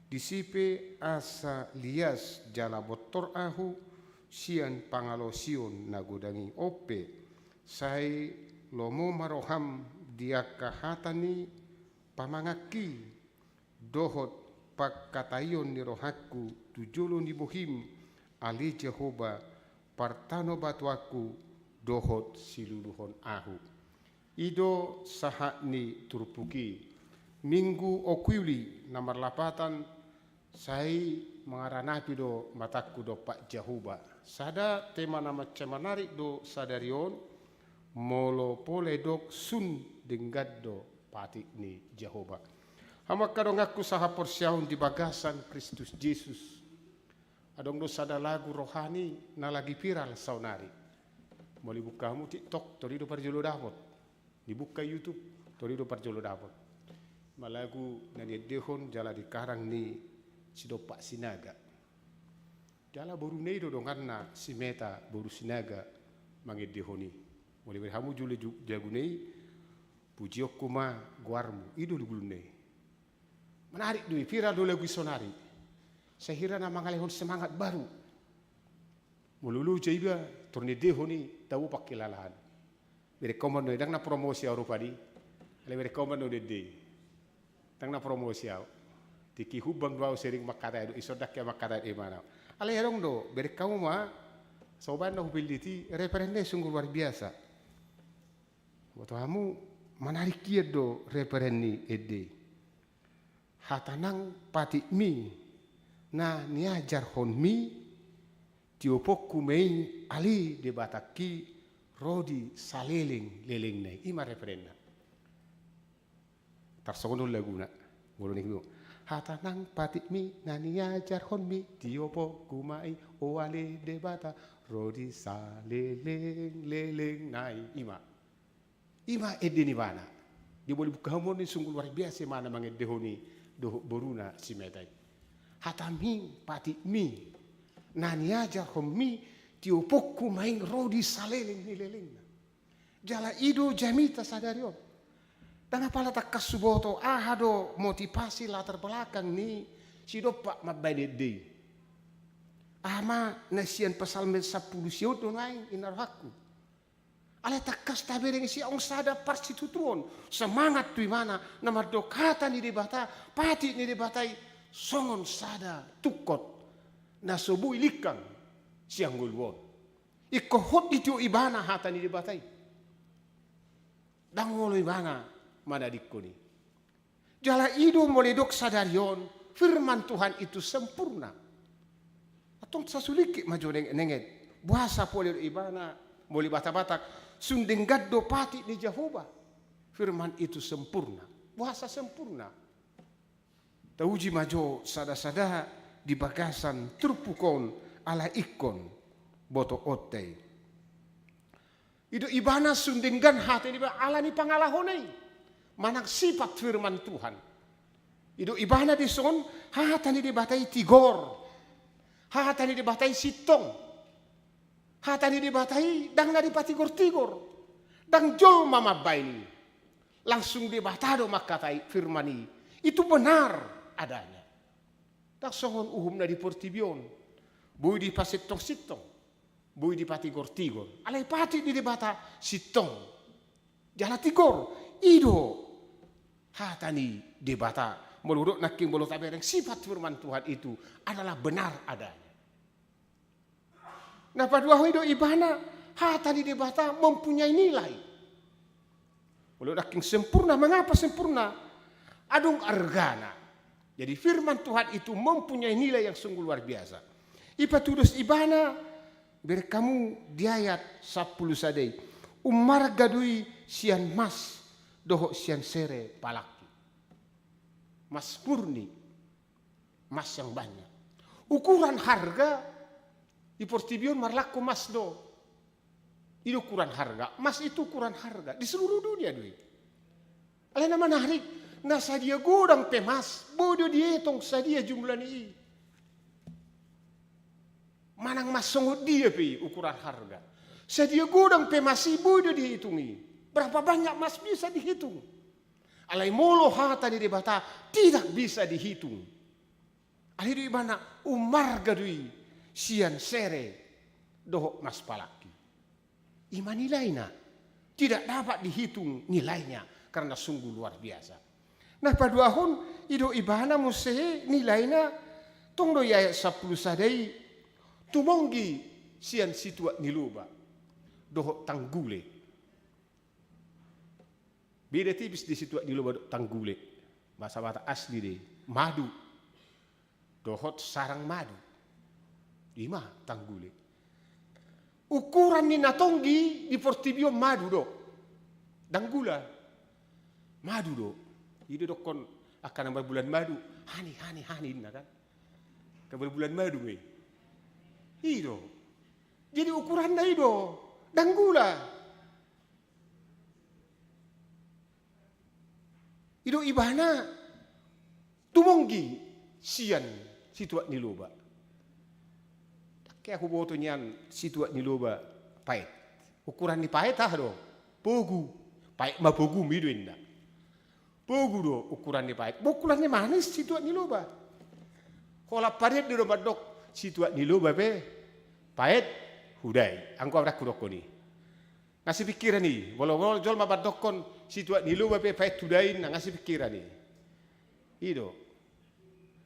Disi pe asa lias jala bontor ahu sian pangalaosion na godang i. On pe, sai lomo ma roham di angka hata ni pamanganki dohot pangkataion ni rohangku tu jolo ni bohim, ale Jahowa, partanobatoanku dohot siluluhon ahu. I do sahat ni turpuk i. Minggu Oqui Uli na marlapatan, sai mangaranapi do matangku dompak Jahowa. Sada tema na mansai manarik do sadari on, molo pola didok sun denggan do patik ni Jahowa. Hamu angka donganku sahaporseaon di bagasan Kristus Jesus. Adong do sada lagu rohani na lagi viral saonari. Molo dibuka hamu TikTok, tor i do parjolo dapot. Dibuka YouTube, tor i do parjolo dapot. Ima lagu na niendehon jala dikarang ni Sidompak Sinaga. Jala boruna i do donganna si Meta boru Sinaga mangendehon i. Molo dibere hamu jolo ju-, laguna i, Pujionku ma goarmu, i do judulna i. Manarik do i, viral do lagu i saonari. Sai hira na mangalehon semangat baru. Molo loja iba, tor niendehon i, tabo pangkilalaan. Berengkon ma on do i, ndang na promosi au rupani. Alai berengkon ma on do i. Ndang na promosi au. Tingki humbang do au sering mangkatai do i, songon dang hea mangkatai do i manang. Alai adong do, bereng hamu ma, so umbahen na hupillit i, referenna i sungguh luar biasa. Boto hamu, manarik hian do referen ni ende i. Hata nang patikmi, na niajarhonmi, tioponku ma i ale Debatangki, ro di saleleng-lelengna i. Ima referenna. Tarsongon on laguna. Molo ningku, hata nang patikmi, na niajarhonmi, tioponku ma i, o ale Debata, ro di saleleng-lelengna i. Ima. Ima ende ni ibana. Di molo dibuka hamu on i, sungguh luar biasa ibana mangendehon i dohot boruna si Meta i. Hatami, patikmi, na niajarhonmi, tioponku ma i ro di saleleng ni lelengna. Jala i do jamita sadari on. Ndang apala tangkas huboto aha do motivasi latar belakang ni Sidompak mambaen ende i. Aha ma na sian Psalmen sampulu sia on do nuaeng, inna rohangku. Alai tangkas tabereng sian on sada parsitutuon, semangat tu ibana, na mandok hata ni Debata, patik ni Debata i, songon sada tungkot na so boi lingkang sian ngolu on. Ingkon hot ditiop ibana hata ni Debata i. Ndang olo ibana manadingkon i. Jala i do molo didok sadari on, firman Tuhan itu sempurna. Antong sasulingkit ma jo neng-, nenget. Boasa pola didok ibana, molo di Batak-Batak, sun denggan do patik ni Jahowa. Firman itu sempurna. Boasa sempurna? Tauji ma jo sada-sada di bagasan turpuk on, ala ingkon botoonta i. I do ibana sun denggan hata ni Debata ala ni pangalahona i. Manang sifat firman Tuhan. I do ibana dison hata ni Debata i tigor. Hata ni Debata i sintong. Hata ni Debata i ndang na dipatigor-tigor. Ndang jolma mambaen i. Langsung Debata do mangkatai firman i. Itu benar adanya. Ndang songon uhum na di portibi on. Boi dipasintong-sintong. Boi dipatigor-tigor. Alai patik ni Debata sintong. Jala tigor. I do hata ni Debata. Molo hudok nangkin molo tabereng sifat firman Tuhan itu adalah benar adanya. Na paduahon i do ibana, hata ni Debata mempunyai nilai. Molo nangkin sempurna, mengapa sempurna? Adong argana. Jadi firman Tuhan itu mempunyai nilai yang sungguh luar biasa. Ipatudos ibana, bereng hamu di ayat sampulu sada i. Umarga do i sian mas, dohot sian sere palaki. Mas murni. Mas yang banyak. Ukuran harga di portibi on marlaku mas do. I do ukuran harga. Mas itu ukuran harga. Di seluruh dunia do i. Alai na manarik, na sadia godang pe mas, boi do dietong sadia jumlah ni i. Manang mas songon dia pe i ukuran harga. Sadia godang pe mas i boi do dihitung i. Berapa banyak mas bisa dihitung? Alai molo hata ni Debata tidak bisa dihitung. Alai do ibana umarga do i sian sere dohot mas palaki. Ima nilaina. Tidak dapat dihitung nilainya. Karena sungguh luar biasa. Na paduahon, i do ibana muse nilaina, tong do i ayat sampulu sada i, tumonggi sian situak ni loba dohot tanggule. Beda tipis di situak ni loba dohot tanggule. Bahasa Batak asli do i, madu dohot sarang madu. I ma tanggule. Ukuran ni na tonggi di portibi on madu do. Ndang gula. Madu do. I do didokkon angka na marbulan madu, honey, honey, honey, ninna kan. Angka marbulan madu ma i. I do. Jadi ukuranna i do. Ndang gula. I do ibana tumonggi sian situak ni loba. Ndang hea huboto nian situak ni loba paet. Ukuran ni paet aha do? Pogu. Paet ma pogum, i do ninna. Pogu do ukuran ni paet. Ukuran ni manis situak ni loba. Holan paet do mandok situak ni loba pe paet hudai. Anggo au ndang hudokkon i. Nga sipingkiran i, molo, molo jolma mandokkon situak ni loba pe paet hudai, nga sipingkiran i. I do.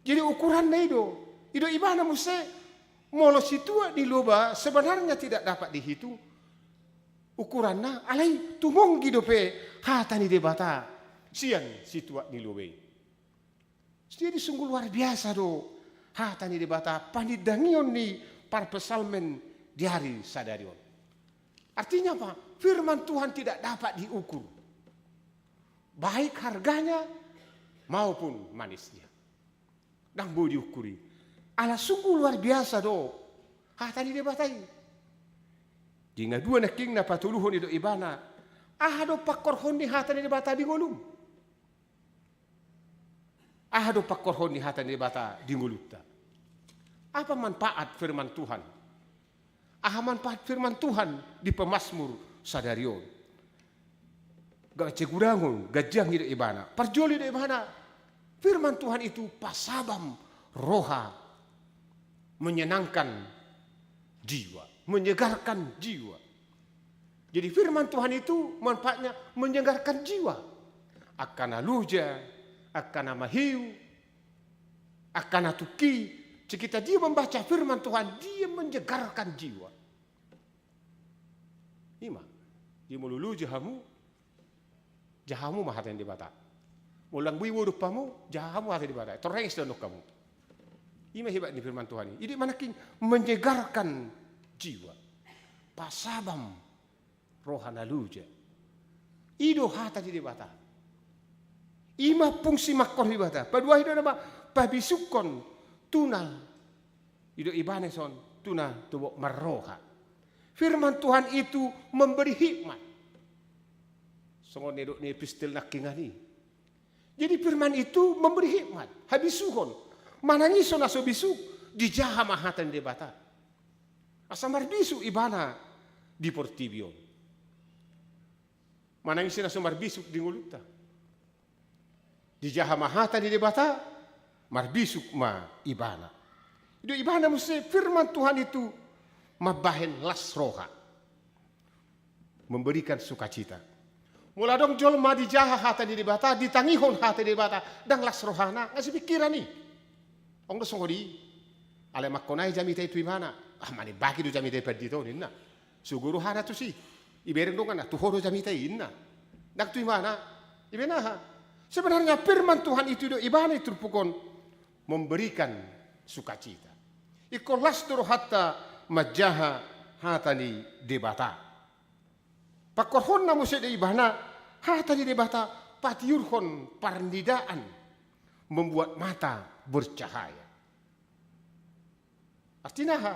Jadi ukuranna i do. I do ibana muse, molo situak ni loba sebenarnya tidak dapat dihitung ukuranna, alai tumonggi dope hata ni Debata sian situak ni loba i. Jadi sungguh luar biasa do hata ni Debata, panindangion ni parpsalmen di ari sadari on. Artinya apa? Firman Tuhan tidak dapat diukur, baik harganya maupun manisnya. Ndang boi diukuri. Ala sungguh luar biasa do hata ni Debata i. Di nga dua nangkin na patoluhon i do ibana, aha do pangkorhon ni hata ni Debata di ngolum? Aha do pangkorhon ni hata ni Debata di ngolunta? Apa manfaat firman Tuhan? Aha manfaat firman Tuhan di pemazmur sadari on? Gabe gudangon, ganjang i do ibana. Parjolo i do ibana, firman Tuhan itu pasabam roha, menyenangkan jiwa, menyegarkan jiwa. Jadi firman Tuhan itu manfaatnya menyegarkan jiwa. Angka na loja, angka na mahiu, angka na tungki, sekitar dia membaca firman Tuhan, dia menyegarkan jiwa. I ma. Jadi molo loja hamu, jaha hamu ma hata ni Debata. Molo ndang boi modom hamu, jaha hamu hata ni Debata. Toreng i sian hamu. I ma hebat ni firman Tuhan i. I do manangkin menyegarkan jiwa. Pasabam roha na loja. I do hata ni Debata. I ma fungsi mangkorhon ni Debata. Paduahon i do nama pabisukkon tu na, i do ibana son, tu na tobok marroha. Firman Tuhan itu memberi hikmat. Songon na nidok ni epistel nangkiningan i. Jadi firman itu memberi hikmat, habisuhon. Manang ise na so bisuk, dijaha ma hata ni Debata. Asa marbisuk ibana di portibi on. Manang ise na so marbisuk di ngolunta, dijaha ma hata ni Debata, marbisuk ma ibana. I do ibana muse firman Tuhan itu mambahen las roha, memberikan sukacita. Molo adong jolma dijaha hata ni Debata, ditangihon hata ni Debata, ndang las rohana, nga sipingkiran i. Adong do songon i. Alai mangkonai jamita i tu ibana. Ah, manimbaki do jamita i pandita on, ninna. Sogo rohana tusi. Ibereng donganna, tu ho do jamita i, ninna. Ndang tu ibana. Ibereng aha? Sebenarnya firman Tuhan itu do ibana i turpuk on memberikan sukacita. Ingkon las do rohanta manjaha hata ni Debata. Pangkorhonna muse do ibana, hata ni Debata patiurhon parnidaan, membuat mata bercahaya. Artina aha?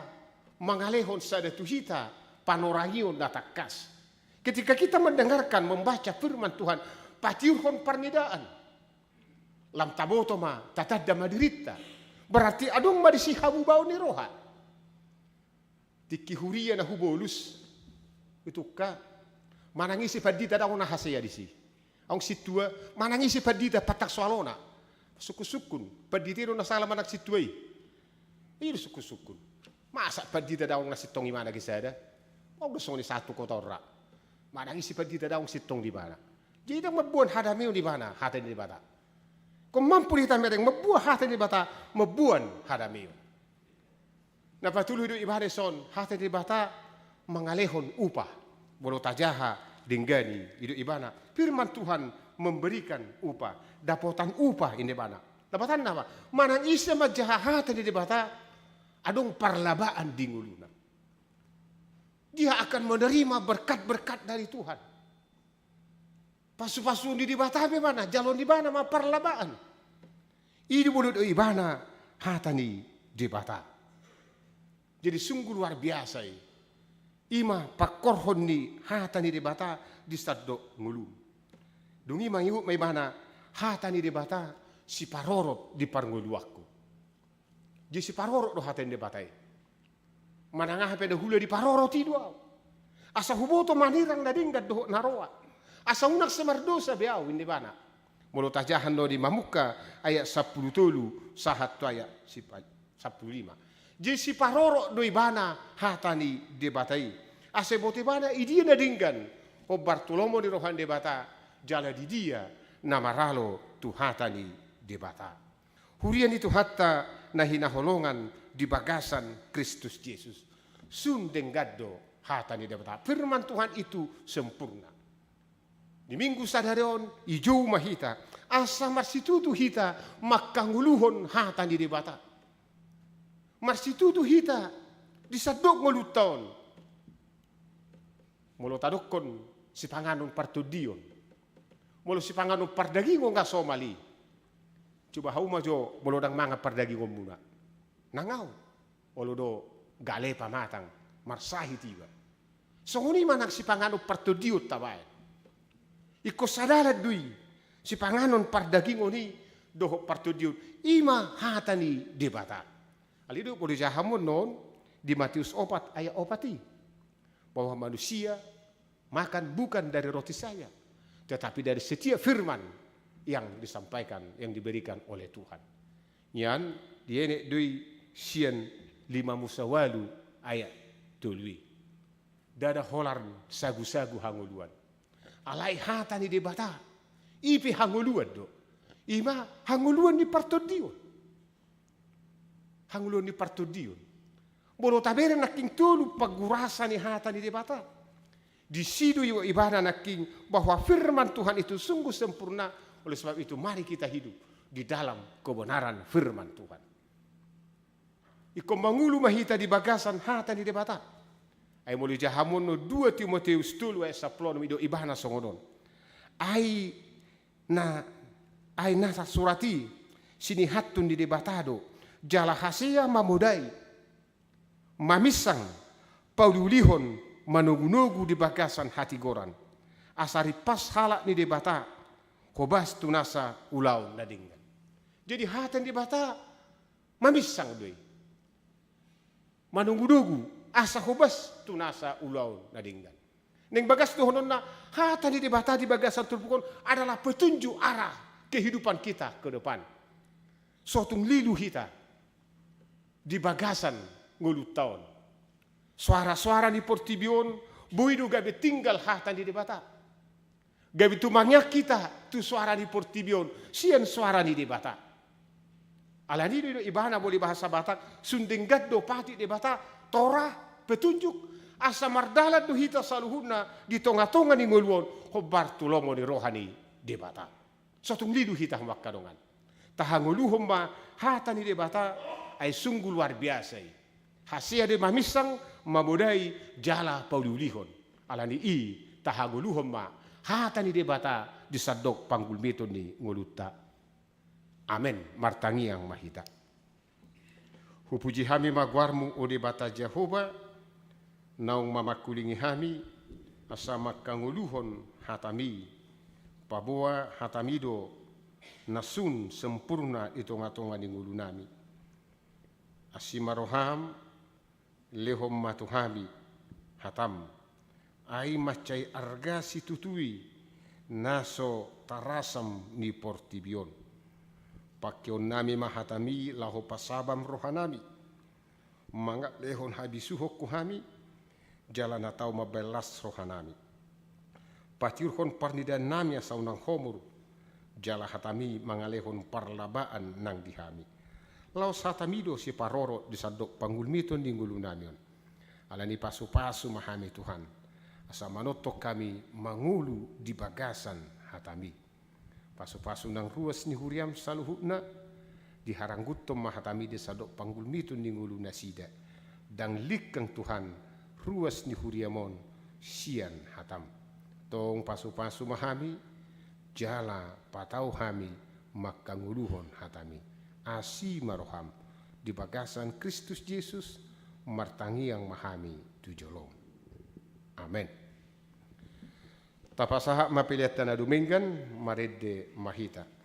Mangalehon sada tu hita panorangion na tangkas. Ketika kita mendengarkan, membaca firman Tuhan, patiurhon parnidaan. Lam taboto ma, tatanda ma dirinta. Berarti adong ma disi hamubaon ni roha. Tingki huria na hubolus, hutukka, manang ise pandita ndang na hasea disi. Adong sintua, manang ise pandita pantang so alona. Sungkun-sungkun, pandita i do na sala manang sintua i. I do sungkun-sungkun. Masa pandita ndang na sintong ibana gisada? Adong do songon i sahat tu kota on ra. Manang ise pandita ndang sintong di ibana. Jadi ndang mamboan hadameon ibana hata ni Debata. Ingkon mampu do hita mereng mamboan hata ni Debata, mamboan hadameon. Na patoluhon do ibana dison, hata ni Debata mangalehon upah. Molo tajaha denggan i, i do ibana. Firman Tuhan memberikan upah, dapotan upah ninna ibana. Dapotanna ma, manang ise manjaha hata ni Debata, adong parlabaan di ngoluna. Dia akan menerima berkat-berkat dari Tuhan. Pasupasu ni Debata pe ibana, jalo ni ibana ma parlabaan. I do molo do ibana hata ni Debata. Jadi sungguh luar biasa i. I ma pangkorhon ni hata ni Debata di sandok ngolum. Dung i mangihuthon ma ibana, hata ni Debata siparorot di parngoluanku. Jadi siparorot do hata ni Debata i. Manang aha pe na hula diparorot i do ahu. Asa huboto manirang na denggan dohot na roa. Asa unang sai mardosa be ahu ninna ibana. Molo tajaha annon di Mamungka ayat sampulu tolu sahat tu ayat sipa-, sampulu lima. Jadi siparorot do ibana hata ni Debata i. Asa diboto ibana i dia na denggan. Hombar tu lomo ni roha ni Debata. Jala di dia na maralo tu hata ni Debata. Huria ni Tuhanta na hinaholongan di bagasan Kristus Jesus. Sun denggan do hata ni Debata. Firman Tuhan itu sempurna. Di minggu sadari on, dijou ma hita. Asa marsitutu hita mangkangoluhon hata ni Debata. Marsitutu hita di sandok ngolunta on. Molo tadokkon sipanganon partondion. Molo sipanganon pardagingon nga somal i. Coba hamu ma jo molo ndang mangan pardagingonmuna. Nang ahu. Olo do gale pamatang. Marsahit iba. Songon i ma nang sipanganon partondion tabaen. Ingkon sadalan do i. Sipanganon pardagingon i dohot partondion. I ma hata ni Debata. Alai do molo jaha hamu annon di Matius opat ayat opat i. Bahwa manusia makan bukan dari roti saja, tetapi dari setiap firman yang disampaikan, yang diberikan oleh Tuhan. Nian dienet do i sian lima Musa ualu ayat tolu i. Ndada holan sagusagu hangoluan. Alai hata ni Debata, i pe hangoluan do. I ma hangoluan ni partondion. Hangoluan ni partondion. Molo tabereng nangkin tolu pagurasan ni hata ni Debata. Disi do ibana nangkin bahwa firman Tuhan itu sungguh sempurna. Oleh sebab itu mari kita hidup di dalam kebenaran firman Tuhan. Ingkon mangolu ma hita di bagasan hata ni Debata. Ai molo jaha hamu annon dua Timoteus tolu ayat sampulu onom i do ibana songon on. Ai na, ai na tarsurat i sinihathon ni Debata do, jala hasea mamodai, maminsang, pauliulihon, manogunogu di bagasan hatigoran. Asa rimpas halak ni Debata, hobas tu nasa ulaon na denggan. Jadi hata ni Debata maminsang do i. Manogunogu, asa hobas tu nasa ulaon na denggan. Naeng bagas dohononna, hata ni Debata di bagasan turpuk on adalah petunjuk arah kehidupan kita ke depan. So tung lilu hita di bagasan ngolunta on. Soara-soara ni portibi on, boi do gabe tinggal hata ni Debata. Gabe tumangian hita tu soara ni portibi on, sian soara ni Debata. Alani i do ibana molo di bahasa Batak, sun denggan do patik Debata, Torah, petunjuk, asa mardalan do hita saluhutna di tonga-tonga ni ngolu on, hombar tu lomo ni roha ni Debata. So tung lilu hita hamu angka dongan. Tahangoluhon ma hata ni Debata, ai sungguh luar biasa i. Hasea do i maminsang, mamodai, jala pauliulihon. Alani i tahangoluhon ma hata ni Debata di sandok panggulmiton ni ngolunta. Amen. Martangiang ma hita. Hupuji hami ma goarmu, o Debata Jahowa, naung mamangkulingi hami, asa mangkangoluhon hatami, paboa hatami do na sun sempurna i tonga-tonga ni ngolunami. Asi ma roham, lehon ma tu hami hatam. Ai mansai arga situtu i na so tarasam ni portibi on. Pangkeonnami ma hatami laho pasabam rohanami. Mangalehon habisuhon tu hami, jala na tau mambahen las rohanami. Patiurhon parnidaan nami asa unang homur, jala hatami mangalehon parlabaan nang di hami. Laos hatami do siparorot di sandok pangulmiton ni ngolu nami on. Alani pasupasu ma hami Tuhan, asa manongtong hami mangolu di bagasan hatami. Pasupasu nang ruas ni huriam saluhutna, diharangguthon ma hatami di sandok pangulmiton ni ngolu nasida. Ndang lingkang Tuhan ruas ni huriam on sian hatam. Tong pasupasu ma hami, jala patau hami mangkangoluhon hatami. Asi ma roham, di bagasan Kristus Jesus, martangiang ma hami tu jolom. Amen. Tapasahat ma pelean ta na dumenggan, marende ma hita.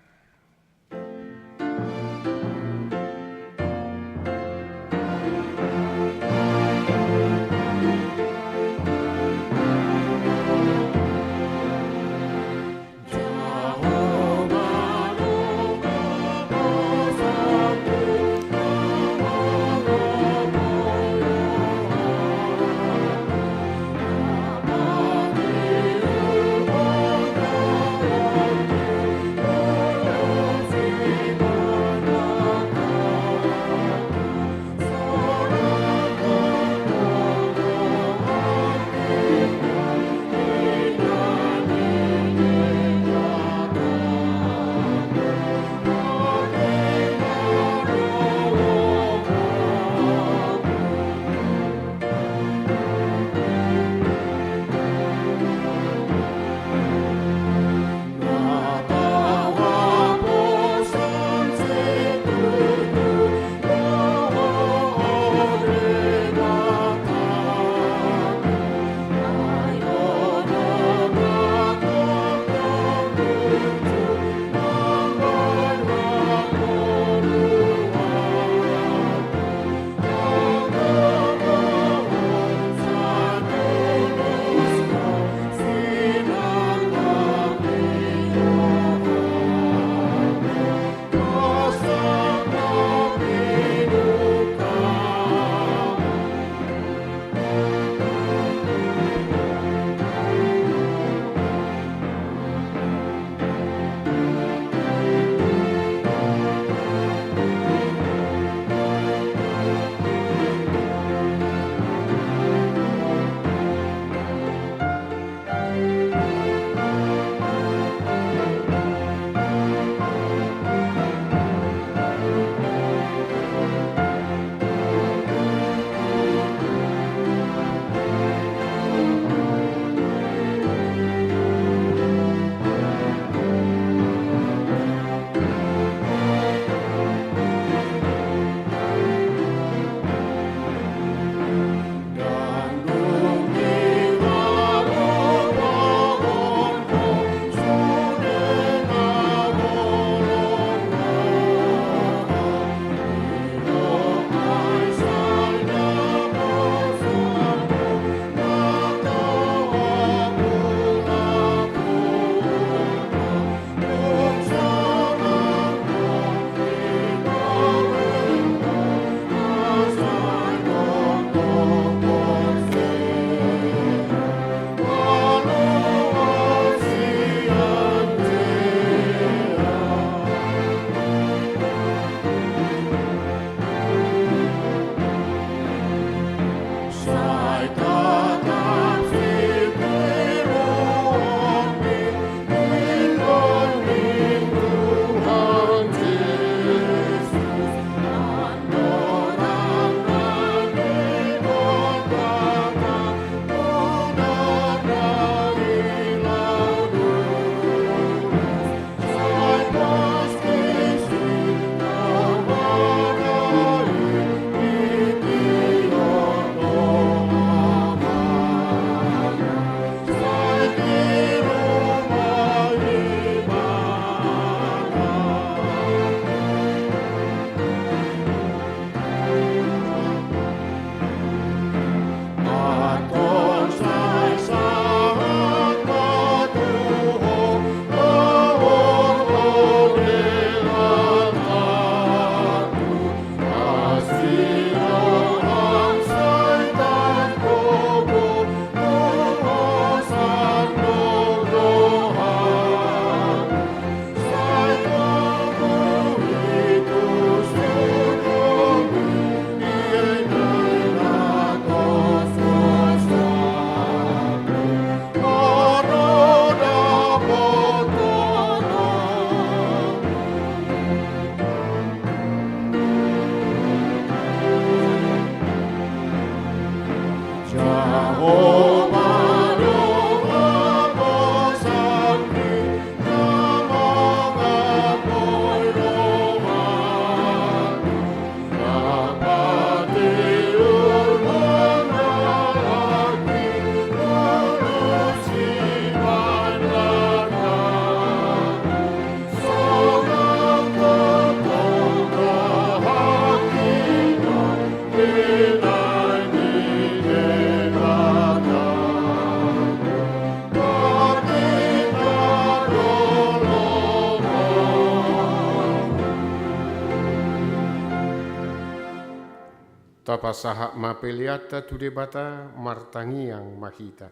Tapasahat ma peleanta tu Debata, martangiang ma hita.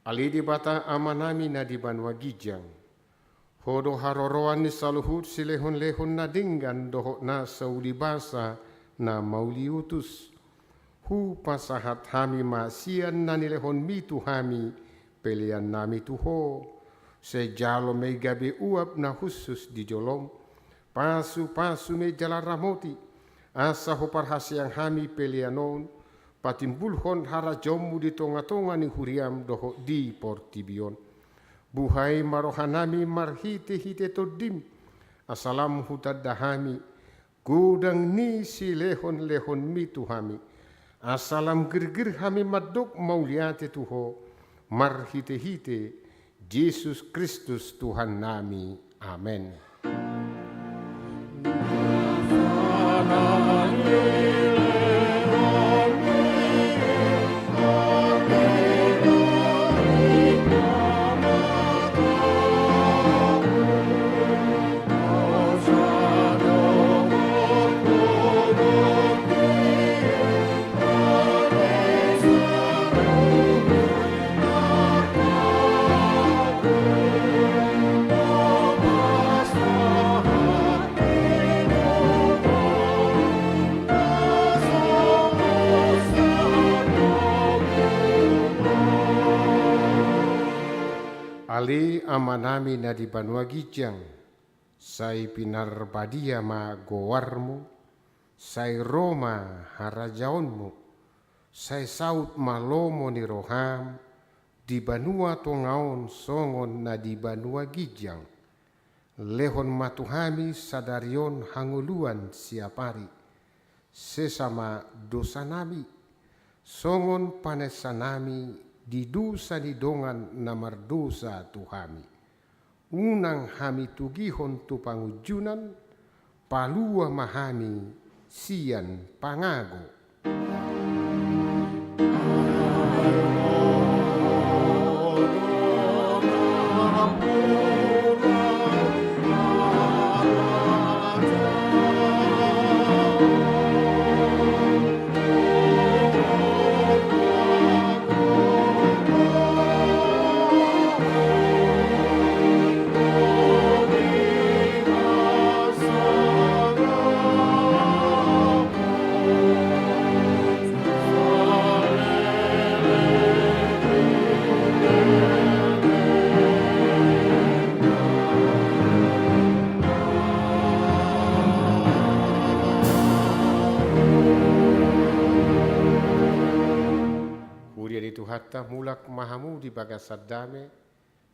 Ale Debata Amanami na di banua ginjang, Ho do haroroan ni saluhut silehonlehon na denggan dohot nasa ulibasa na mauliutus. Hupasahat hami ma sian na nilehonMi tu hami peleannami tu Ho. Sai jalo ma i gabe uap na hushus di joloM. Pasupasu ma i jala ramoti, asa huparhaseang hami pelean on patimbulhon harajaonMu di tongatonga ni huriaM dohot di portibi on. Buhai ma rohanami marhitehite TondiM, asa lam hutanda hami godang ni silehonlehonMi tu hami, asa lam girgir hami mandok mauliate tu Ho, marhitehite Jesus Kristus Tuhannami. Amen. Ale Amanami na di banua ginjang, sai pinarbadia ma goarMu, sai ro ma harajaonMu, sai saut ma lomo ni rohaM di banua tonga on songon na di banua ginjang. Lehon ma tu hami sadari on hangoluan siapari. Sesa ma dosanami, songon panesanami di dosa ni dongan na mardosa tu hami. Unang hami togihon tu pangunjunan, palua ma hami sian pangago. Huria ni Tuhanta, mulak ma hamu di bagasan dame,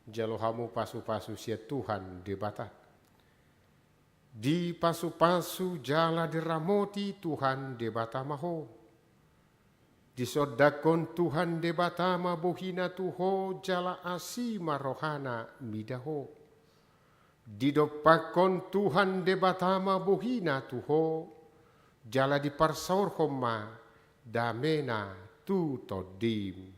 jalo hamu pasupasu sian Tuhan Debata. Dipasupasu jala diramoti Tuhan Debata ma ho. Disondangkon Tuhan Debata ma bohina tu ho jala asi ma rohana mida ho. Didompakkon Tuhan Debata ma bohina tu ho, jala diparsaorhon ma damena tu tondim.